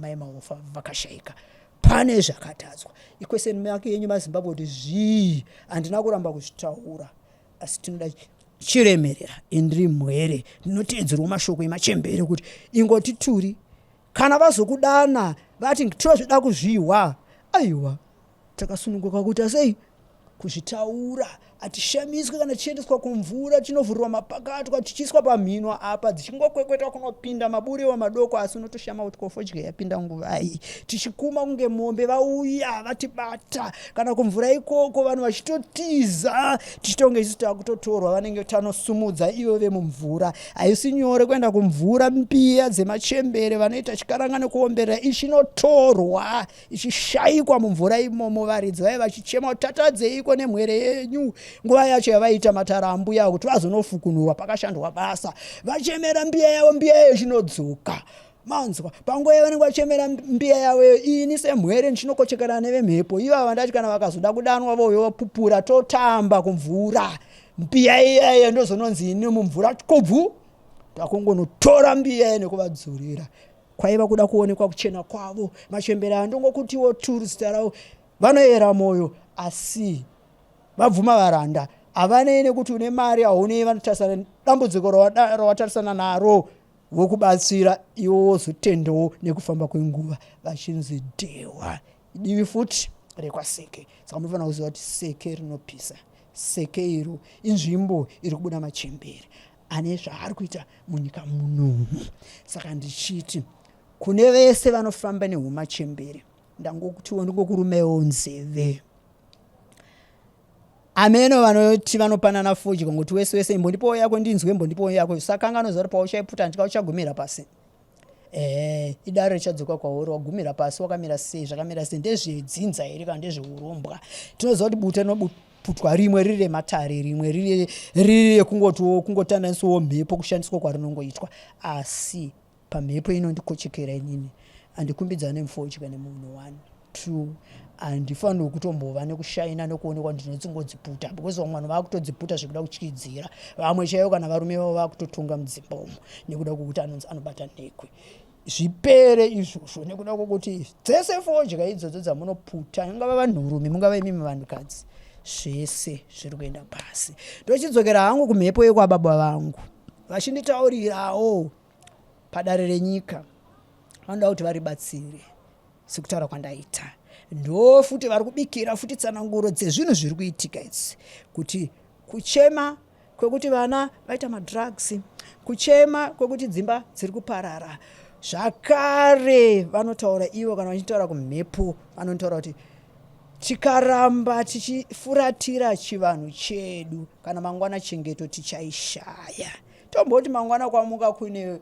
mai Mahofa vakashaika pane zvakatadzwa ikweseni make yenyu maZimbabwe kuti zvii handina kuramba kuzvitaura asi tinoda chiremerera indiri mhwere ndinoteedzerwa mashoko emachembere kuti ingoti turi kana vazokudana vati tozvida kuzvihwa aiwa takasununguka kuita sei kuzvitaura hatishamiswe kana tichiendeswa kumvura tinovhurirwa mapakatwa tichiiswa pamhino apa dzichingokwekwetwa kunopinda maburiwa madoko asi unotoshama kuti kofodya yapinda nguvai tichikuma kunge mombe vauya vatibata kana kumvura ikoko vanhu vachitotiza tichitonge isu takutotorwa vanenge tanosumudza ivo vemumvura haisi nyore kuenda kumvura mbiya dzemachembere vanoita chikaranga nekuomberera ichinotorwa ichishaikwa mumvura imomo varidzi vaive vachichema kuti tatadzeiko nemhwere yenyu nguva yacho yavaiita matara ambuya kuti vazonofukunurwa pakashandwa basa vachemera mbiya yavo mbiya yayo ichinodzoka manzwa panguva yavanenge vachemera mbiya yavo ini semhwere ndichinokochekerana nevemhepo ivava ndati kana vakazoda kudanwa vouya vapupura totamba kumvura mbiya iyaiyo ndozononzi ini mumvura kubvu takungonotora mbiya iye nekuvadzorera kwaiva kuda kuonekwa kuchena kwavo machembere aya ndongokutiwo turu zita ravo vanoyera mwoyo asi vabvuma varanda havanei nekuti une mari haunei vanotarisana dambudziko rawatarisana naro vokubatsira iwo wozotendawo nekufamba kwenguva vachinzi dhewa divi futi rekwaSeke saka munofanira kuziva kuti Seke rinopisa Seke iro inzvimbo iri kubuda machembere ane zvaari kuita munyika munomu saka ndichiti kune vese vanofamba nehumachembere ndangokutiwo ndingokurumewo nzeve ameno vanoti vanopanana fodya ngokuti wese wese imbondipowo yako ndinzwe imbondipowo yako sakanganoziva kuti pauchaiputa ndika uchagumira pasi ehe idare richadzoka kwauri wagumira pasi wakamira sei zvakamira sei ndezvedzinza here kana ndezveurombwa tinoziva kuti bute rinoputwa rimwe riri rematare rimwe riri rekungotiwo kungotandaniswawo mhepo kushandiswa kwarinongoitwa asi pamhepo inondikochekera inini andikumbidzane mufodya nemunhu one two handifanirwi kutombova nekushaina nekuonekwa ndinotsingodziputa because vamwe vanhu vakutodziputa zvekuda kutyidzira vamwe chaivo kana varume vavo vakutotonga mudzimba umo nekuda kwekuti anonzi anobata nhekwe zvipere izvozvo nekuda kwekuti dzese fodya idzodzo dzamunoputa ingava vanhurume mungava imimi vanhukadzi zvese zviri kuenda pasi ndochidzokera hangu kumhepo yekwababa vangu vachinditaurirawo padare renyika vanoda kuti varibatsire sekutaura kwandaita ndo futi vari kubikira futi tsananguro dzezvinhu zviri kuitika idzi kuti kuchema kwekuti vana vaita madrugs kuchema kwekuti dzimba dziri kuparara zvakare vanotaura ivo kana vachitaura kumhepo vanotaura kuti Tikaramba tichifuratira chivanhu chedu, kana mangwana chengeto tichaishaya. Tomboti mangwana kwamuka kune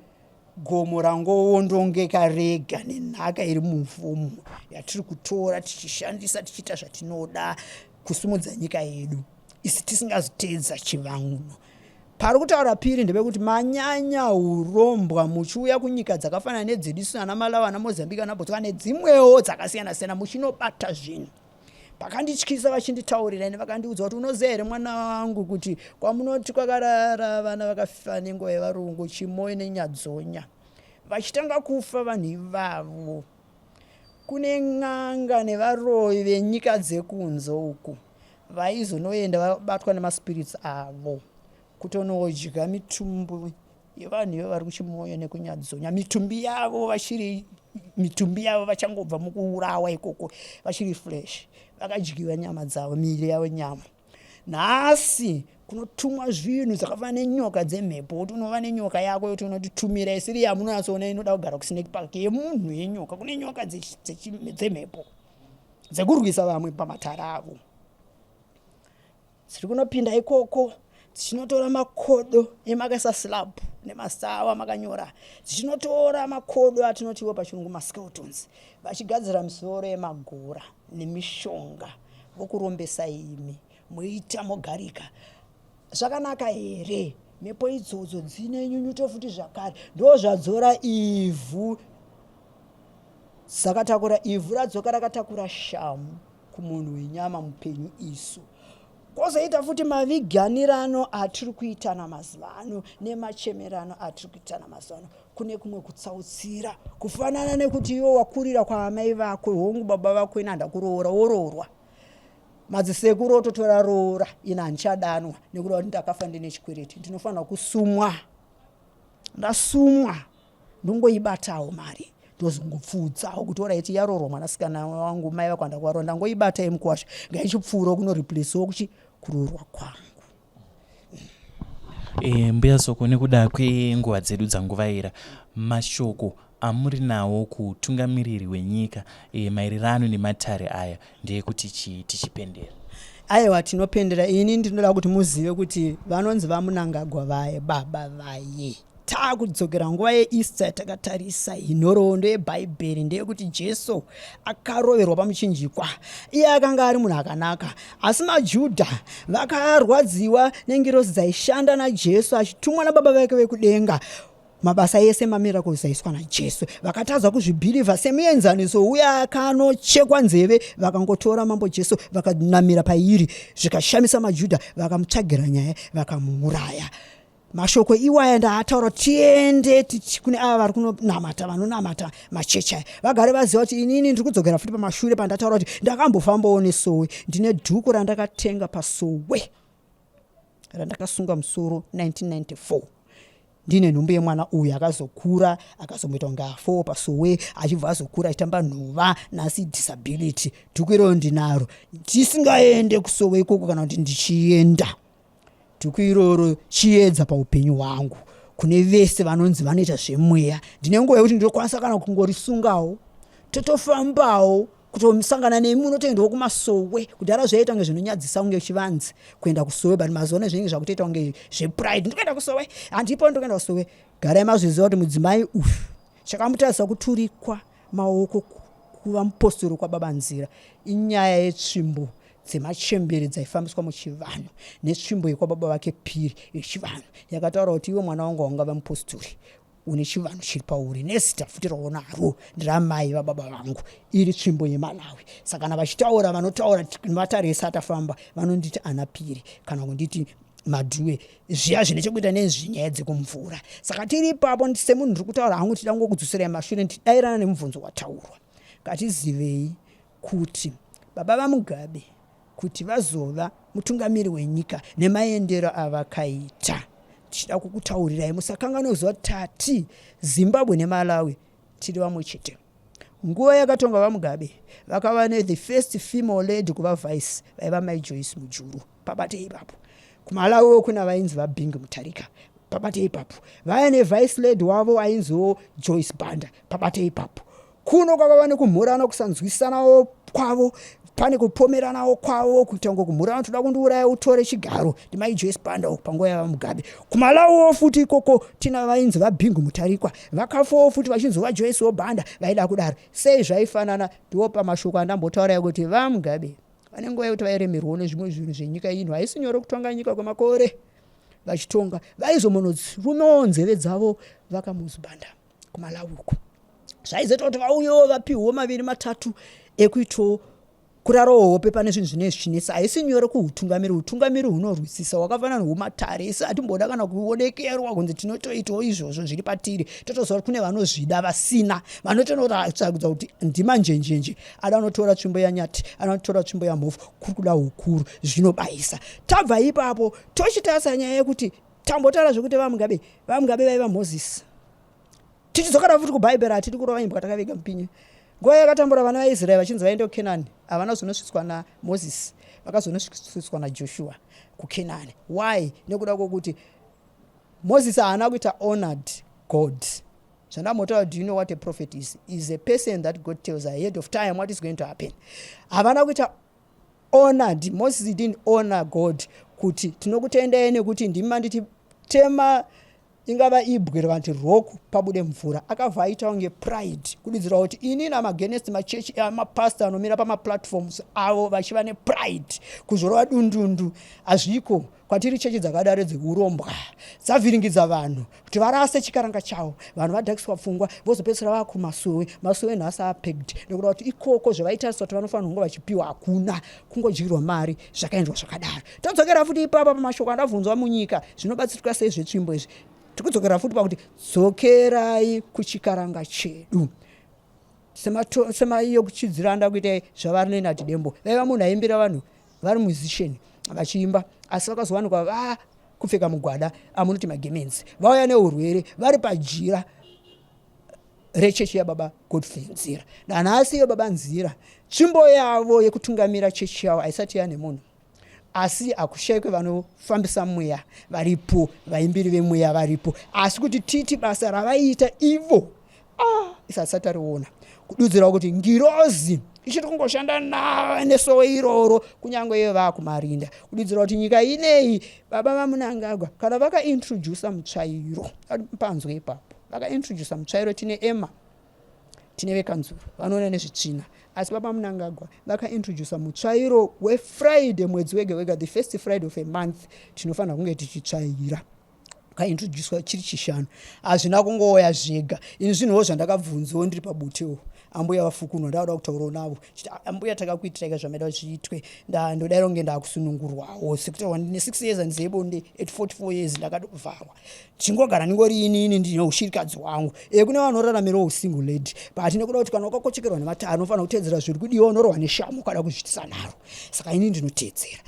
gomo rangowondongeka rega nenhaka iri muvhu yatiri kutora tichishandisa tichiita zvatinoda kusimudza nyika yedu, isi tisingaziteedza chivanhu. Pari kutaura Piri ndepekuti manyanya urombwa muchiuya kunyika dzakafanana nedzedu isu, ana Malawi, ana Mozambique, ana Botswana nedzimwewo dzakasiyana siyana, muchinobata zvinhu. Pakandityisa vachinditaurira ine, vakandiudza kuti, "Unoziva here mwana wangu, kuti kwamunoti kwakarara vana vakafa nenguva yevarungu, Chimoyo neNyadzonya, vachitanga kufa vanhu ivavo, kune n'anga nevaroyi venyika dzekunze uku vaizonoenda vabatwa nemaspirits avo kutonodya mitumbu yevanhu ivo vari kuChimoyo nekuNyadzonya, mitumbi yavo vachiri mitumbi yavo, vachangobva mukuurawa ikoko, vachiri fresh, vakadyiwa nyama dzavo, miviri yavo nyama. Nhasi kunotumwa zvinhu zvakafanana nenyoka dzemhepo, kuti unova nenyoka yako yoti unotitumira, isiri yamunonyatsoona inoda kugara kusnake park, yemunhu yenyoka. Kune nyoka dzemhepo dzekurwisa vamwe pamatara avo, dziri kunopinda ikoko dzichinotora makodo emakaisa slab nemasawa makanyora, dzichinotora makodo atinotiwo pachirungu maskeletons, vachigadzira misoro yemagora nemishonga, vokurombesa imi moita mogarika zvakanaka here? Mhepo idzodzo dzine nyunyuto futi zvakare, ndo zvadzora ivhu, dzakatakura ivhu, radzoka rakatakura shamu kumunhu wenyama mupenyu isu. Kwozoita futi maviganirano atiri kuitana mazuva ano nemachemerano atiri kuitana mazuva ano, kune kumwe kutsautsira, kufanana nekuti iwe wakurira kwaamai vako, hongu baba vako ina handakuroora, woroorwa, madzisekuru ototora roora, ina handichadanwa nekuda kuti ndakafa ndine chikwereti, ndinofanira kusumwa, ndasumwa ndongoibatawo mari, ndozongopfuudzawo kuti alright, yaroorwa mwanasikana wangu, mai vako handakuvaroora, ndangoibata yemukuwasha, ngaichipfuurawo kunoreplacewo kuchi kuroorwa kwangu. Mbuya Soko, nekuda kwenguva dzedu dzanguvaira, mashoko amuri nawo kutungamiriri wenyika maererano nematare aya ndeyekuti chii, tichipendera? Aiwa, tinopendera. Ini ndinoda kuti muzive kuti vanonzi vaMunangagwa vaye, baba vaye, taakudzokera nguva yeEaster, takatarisa nhoroondo yebhaibheri ndeyekuti Jesu akaroverwa pamuchinjikwa. Iye akanga ari munhu akanaka, asi maJudha vakarwadziwa nengirozi dzaishanda naJesu achitumwa nababa vake vekudenga. Mabasa ese mamiracles aiswa naJesu vakatadza kuzvibhilivha. Semuenzaniso, uya akanochekwa nzeve, vakangotora Mambo Jesu vakanamira pairi, zvikashamisa maJudha, vakamutsvagira nyaya, vakamuuraya. Mashoko iwaya ndaataura, tiende kune ava vari kunonamata, vanonamata machechi aya, vagare vaziva kuti inini ndiri kudzokera futi pamashure pandataura kuti ndakambofambawo nesowe. Ndine dhuku randakatenga pasowe randakasunga musoro 1994 ndine nhumbu yemwana uyu akazokura, akazomboita kunge afo pasowe, achibva azokura achitamba nhova, nhasi disability. Dhuku iroro ndinaro, tisingaende kusowe ikoko kana kuti ndichienda. Dhuku iroro chiedza paupenyu hwangu. Kune vese vanonzi vanoita zvemweya, ndine nguva yekuti ndinokwanisa kana kungorisungawo, totofambawo kutosangana nemi, unotoendawo kumasowe. Kudhara zvaiita kunge zvinonyadzisa kunge chivanzi kuenda kusowe, but mazuva ano zvinenge zvakutoita kunge zvepride, ndikuenda kusowe, handipo, ndikuenda kusowe. Garai mazviziva kuti mudzimai uyu chakamutarisa kuturikwa maoko kuva mupostori kwababa Nzira inyaya yetsvimbo dzemachembere dzaifambiswa muchivanhu, netsvimbo yekwababa vake Piri yechivanhu yakataura kuti, "Iwe mwana wangu haungava mupostori, une chivanhu chiri pauri, nezita futi raunaro ndiramai vababa vangu, iri tsvimbo yeMalawi." Saka kana vachitaura, vanotaura mataresi atafamba, vanonditi ana Piri kana kunditi Madhuwe, zviya zvine chekuita nezvinyaya dzekumvura. Saka tiri ipapo, semunhu ndiri kutaura hangu, tida kungokudzoserai mashure ndichidairana nemubvunzo wataurwa. Ngatizivei kuti baba vaMugabe kuti vazova mutungamiri wenyika nemaendero avakaita, tichida kukutaurirai, musakanganwe kuziva tati Zimbabwe neMalawi tiri vamwe chete. Nguva yakatonga vaMugabe vakava nethe first female lady kuva vice, vaiva Mai Joyce Mujuru, pabate ipapo. KuMalawiwo kuna vainzi vaBingu Mutharika, pabate ipapo. Vaya nevice lady wavo ainziwo Joyce Banda, pabate ipapo. Kuno kwakava nekumhurana, kusanzwisanawo kwavo. Pane kupomeranawo kwavo kuita kunge kumhurana, toda kundiuraya utore chigaro, ndimai Joyce Banda uku panguva yavaMugabe. KuMalawiwo futi ikoko tina vainzi vaBingu Mutarikwa, vakafawo futi vachinzi vaJoycewo Banda vaida kudaro. Sei zvaifanana? Ndiwo pamashoko andambotaura ekuti vaMugabe vane nguva yekuti vairemerwawo nezvimwe zvinhu zvenyika ino. Haisi nyore kutonga nyika kwemakore vachitonga. Vaizomonorumawo nzeve dzavo vakaMuzi Banda kuMalawi uku. Zvaizoita kuti vauyewo vapihwewo maviri matatu ekuitawo kurarawo hope pane zvinhu zvinenge zvichinetsa. Haisi nyore kuhutungamiri. Hutungamiri hunorwisisa, hwakafanana nehwumatare. Isu hatimboda kana kuonekerwa kunzi tinotoitawo izvozvo zviri patiri. Totoziva kuti kune vanozvida vasina, vanotonoratidza kuti ndimanjenjenje ada anotora tsvimbo yaNyati, anotora tsvimbo yaMhofu, kuri kuda hukuru, zvinobayisa. Tabva ipapo tochitarisa nyaya yekuti tambotaura zvekuti vaMugabe, vaMugabe vaiva Mozisi. Tichidzokera futi kuBhaibheri, hatidi kurova imbwa takaviga mupinyi. Nguva yakatambura vana vaIsraeri vachinzi vaende kuKenani, havana kuzonosvitswa naMozisi, vakazonosvitswa naJoshua kuKenani. Why? Nekuda kwokuti Mozisi haana kuita honored God. Zvandambotaura, do you know what a prophet is? Is a person that God tells ahead of time what is going to happen. Havana kuita honored, Moses didn't honor God kuti tinokutendai nekuti ndimi manditi tema ingava ibwe rvanti rock pabude mvura. Akabva aita kunge pride, kududzira kuti inini am against machechi amapastor anomira pamaplatforms avo vachiva nepride, kuzorova dundundu. Hazviko kwatiri. Chechi dzakadaro dzeurombwa dzavhiringidza vanhu kuti varase chikaranga chavo. Vanhu vadhakiswa pfungwa, vozopedzisira vakumasowe. Masowe nhasi apacked nekuda kuti ikoko zvavaitarisa kuti vanofanira kunge vachipiwa hakuna, kungodyirwa mari. Zvakaendwa zvakadaro. Todzokera futi ipapa pamashoko andabvunzwa munyika, zvinobatsirika sei zvetsvimbo izvi? Tikudzokera futi pakuti dzokerai kuchikaranga chedu. Semaiyo kuchidzira anda kuita zvavari Leonard Dembo, vaiva munhu aimbira vanhu, vari musician vachiimba, asi vakazowanikwa vakupfeka mugwada amunoti magemenzi, vauya neurwere vari pajira rechechi yababa Godfrey Nzira. Nanhasi iyo baba Nzira, tsvimbo yavo yekutungamira chechi yavo haisati yane munhu, asi hakushaikwe vanofambisa mweya varipo, vaimbiri vemweya varipo, asi kuti titi basa ravaiita ivo, ah, isati sati tariona. Kududzira kuti ngirozi ichiri kungoshanda nesowe iroro kunyange iye vakumarinda. Kududzira kuti nyika inei, baba vaMunangagwa kana vakaintrodusa mutsvairo, panzwe ipapo, vakaintrodusa mutsvairo, tine ema, tine vekanzuro vanoona nezvitsvina, asi baba Munangagwa vakaintrodusa mutsvairo weFriday mwedzi wega wega, the first Friday of a month tinofanira kunge tichitsvaira. Kaintroducwa chiri Chishanu, hazvina kungouya zvega. Ini zvinhuwo zvandakabvunzawo ndiri pabutewo, ambuya vafukunwa, ndauda kutaurawo navo chiti, "Ambuya, takakuitirai zvamaida zviitwe, ndodaira kunge ndakusunungurwawo sekutaurwa. Ndine 6 years handizebonde, at 44 years ndakatovharwa, tichingogara ndingori inini ndine ushirikadzi hwangu." E, kune vanoraramirawo usingle lady, but nekuda kuti kana wakakochekerwa nematare unofanira kuteedzera zviri kudiwa, unorohwa neshamo ukada kuzviitisa nharo. Saka ini ndinoteedzera.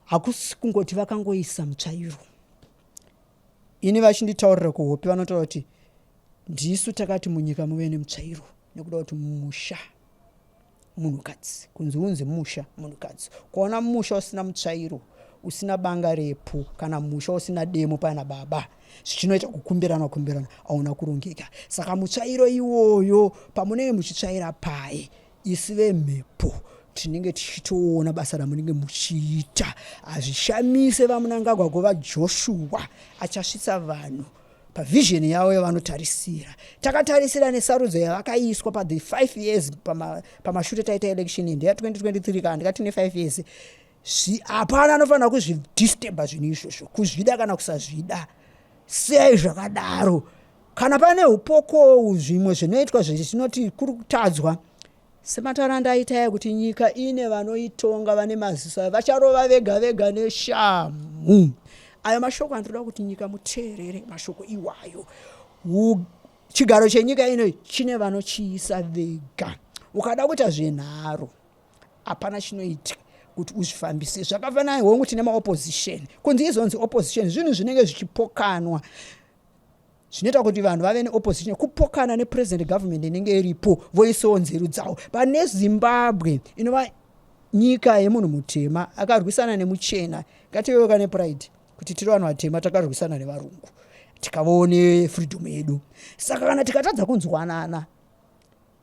Hakusi kungoti vakangoisa mutsvairo. Ini vachinditaurira kuhope, vanotaura kuti ndisu takati munyika muve nemutsvairo nekuda kuti musha munhukadzi kunzi unzi musha munhukadzi. Kuona musha usina mutsvairo, usina banga repo, kana musha usina demo pana baba, zvichinoita kukumbirana kumbirana, hauna kurongeka. Saka mutsvairo iwoyo, pamunenge muchitsvaira pai, isu vemhepo tinenge tichitoona basa ramunenge muchiita. Hazvishamise vaMunangagwa kuva Joshua achasvitsa vanhu pavision yavo yavanotarisira. Takatarisira nesarudzo yavakaiswa pathe 5 years pamashure taita election ndeya 2023, kana ndikati ne5 years, hapana anofanira kuzvidisturba zvinhu izvozvo, kuzvida kana kusazvida. Sei zvakadaro? Kana pane upokowu, zvimwe zvinoitwa zvetinoti kuri kutadzwa, sematauro andaita aya kuti nyika ine vanoitonga vane maziso ayo, vacharova vega vega neshamu. Ayo mashoko andinoda kuti nyika muteerere, mashoko iwayo. Chigaro chenyika ino chine vanochiisa vega. Ukada kuita zvenharo, hapana chinoitika kuti uzvifambise zvakafanana. Hongu, tine maopposition, kunzi izonzi opposition, zvinhu zvinenge zvichipokanwa zvinoita kuti vanhu vave neopposition, kupokana nepresident government inenge iripo, voisawo nzeru dzavo. Pane Zimbabwe inova nyika yemunhu mutema akarwisana nemuchena, ngativewo nepride kuti tiri vanhu vatema takarwisana nevarungu tikavawo nefreedom yedu. Saka kana tikatadza kunzwanana,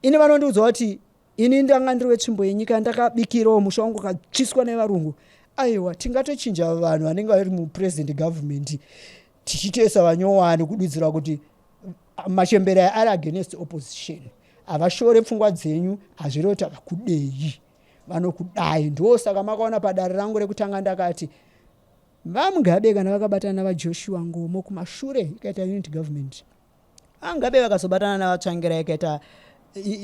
ini vanondiudza kuti Ini ndanga ndiri wetsvimbo yenyika, ndakabikirawo musha wangu ukatsviswa nevarungu. Aiwa, tingatochinja vanhu vanenge vari mupresident government tichitoisa vanyowani kududzira kuti machembere aya ari against opposition. Havashore pfungwa dzenyu, hazvirevi kuti havakudei, vanokudai. Ndosaka makaona padare rangu rekutanga ndakati VaMugabe kana vakabatana naVaJoshua Nkomo kumashure ikaita unity government. VaMugabe vakazobatana naVaTsvangirai ikaita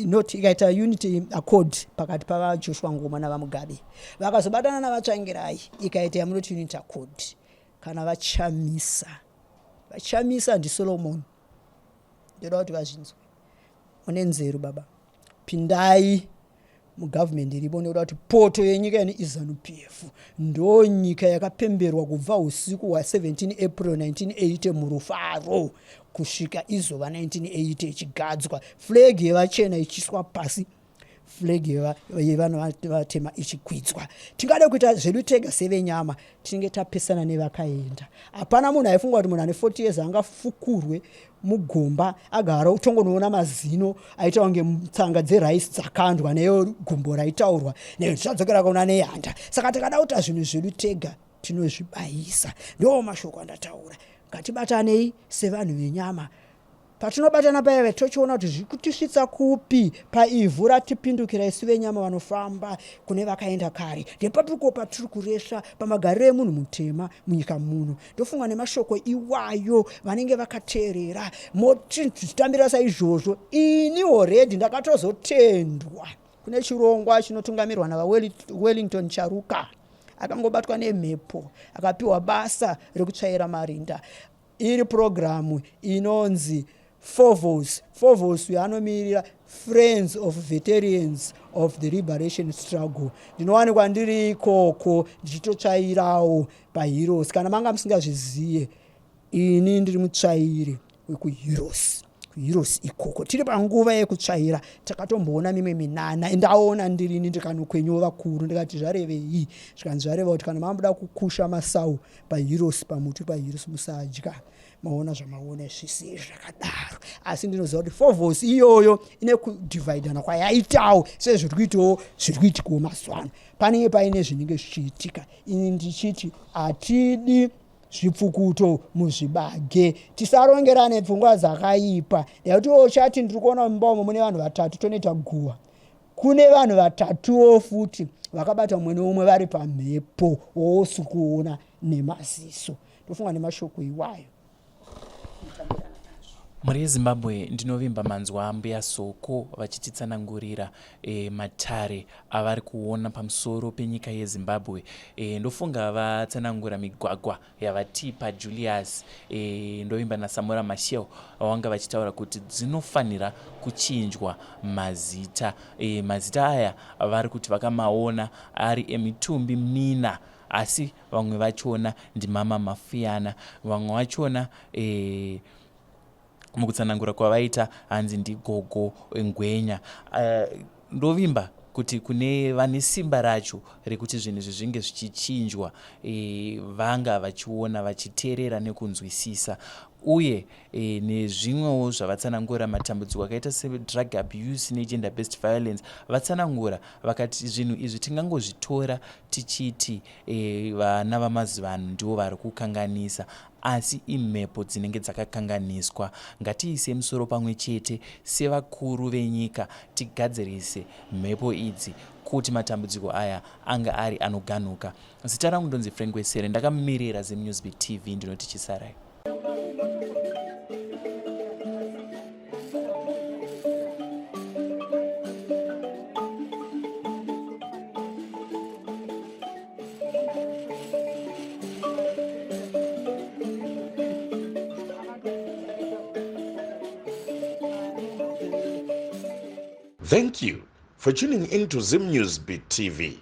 not ikaita unity accord pakati paVaJoshua Nkomo naVaMugabe. Vakazobatana naVaTsvangirai ikaita yamunoti unity accord. Kana VaChamisa. VaChamisa ndiSolomon. Ndoda kuti vazvinzwe. Mune nzeru baba. Pindai mugovernment iripo nekuda kuti poto yenyika ino iZanu PF ndo nyika yakapemberwa kubva usiku hwa 17 April 1980 murufaro kusvika izova 1980 ichigadzwa flag yevachena ichiswa pasi flag yevanhu vatema ichikwidzwa. Tingade kuita zvedu tega sevenyama tinenge tapesana nevakaenda. Hapana munhu aifunga kuti munhu ane 40 years angafukurwe mugomba agara utongonoona mazino aita kunge tsanga dzerice dzakandwa neyo gumbo raitaurwa neyo tichadzokera kuna nehanda. Saka tikada kuita zvinhu zvedu tega tinozvibayisa. Ndiwo mashoko andataura. Ngatibatanei sevanhu venyama. Patinobatana paya tochiona kuti zviri kutisvitsa kupi paivhu ratipindukira isu venyama vanofamba kune vakaenda kare. Ndepapiko patiri kuresva pamagariro emunhu mutema munyika muno. Ndofunga nemashoko iwayo vanenge vakateerera motitambira saizvozvo. Ini already ndakatozotendwa kune chirongwa chinotungamirwa naVaWellington Charuka akangobatwa nemhepo akapiwa basa rekutsvaira marinda. Iri purogiramu inonzi FOVOS. FOVOS uyo anomirira Friends of Veterans of the Liberation Struggle. Ndinowanikwa ndiri ikoko ndichitotsvairawo paHeroes. Kana manga musingazviziye, ini ndiri mutsvairi wekuHeroes. KuHeroes ikoko tiri panguva yekutsvaira, takatomboona mimwe minana. Ndaona ndirini ndikanokwenyawo vakuru ndikati zvarevei? Zvikanzi zvareva kuti kana mamboda kukusha masau paHeroes, pamuti paHeroes musadya. Maona zvamaona zvese zvakadaro. Asi ndinoziva kuti FOVOS iyoyo ine kudivhaidhana kwayaitawo sezviri kuitawo zviri kuitikawo mazuva ano. Panenge paine zvinenge zvichiitika. Ini ndichiti hatidi zvipfukuto muzvibage, tisarongerane pfungwa dzakaipa. Nekuti uchati ndiri kuona mumba umo mune vanhu vatatu tonoita guva. Kune vanhu vatatuwo futi vakabata mumwe neumwe vari pamhepo wousi kuona nemaziso. Ndofunga nemashoko iwayo. Mhuri yeZimbabwe ndinovimba manzwa Mbuya Soko vachititsanangurira e, matare avari kuona pamusoro penyika yeZimbabwe. E, ndofunga vatsanangura migwagwa yavatipa Julius e, ndovimba naSamora Machel vanga vachitaura kuti dzinofanira kuchinjwa mazita. E, mazita aya vari kuti vakamaona ari emitumbi mina asi vamwe vachona ndimama Mafuyana vamwe vachona e, mukutsanangura kwavaita hanzi ndigogo Ngwenya. Ndovimba kuti kune vane simba racho rekuti zvinhu izvi zvinge zvichichinjwa e, vanga vachiona vachiteerera nekunzwisisa uye e, nezvimwewo zvavatsanangura matambudziko akaita sedrug abuse negender based violence vatsanangura vakati zvinhu izvi tingangozvitora tichiti e, vana vamazuva ano ndivo vari kukanganisa asi imhepo dzinenge dzakakanganiswa. Ngatiisei musoro pamwe chete sevakuru venyika tigadzirise mhepo idzi kuti matambudziko aya ange ari anoganhuka. Zita rangu ndonzi Frank Wesere ndakamirira ZimNewsBeat TV ndinoti chisarai. Thank you for tuning in to Zim News Beat TV.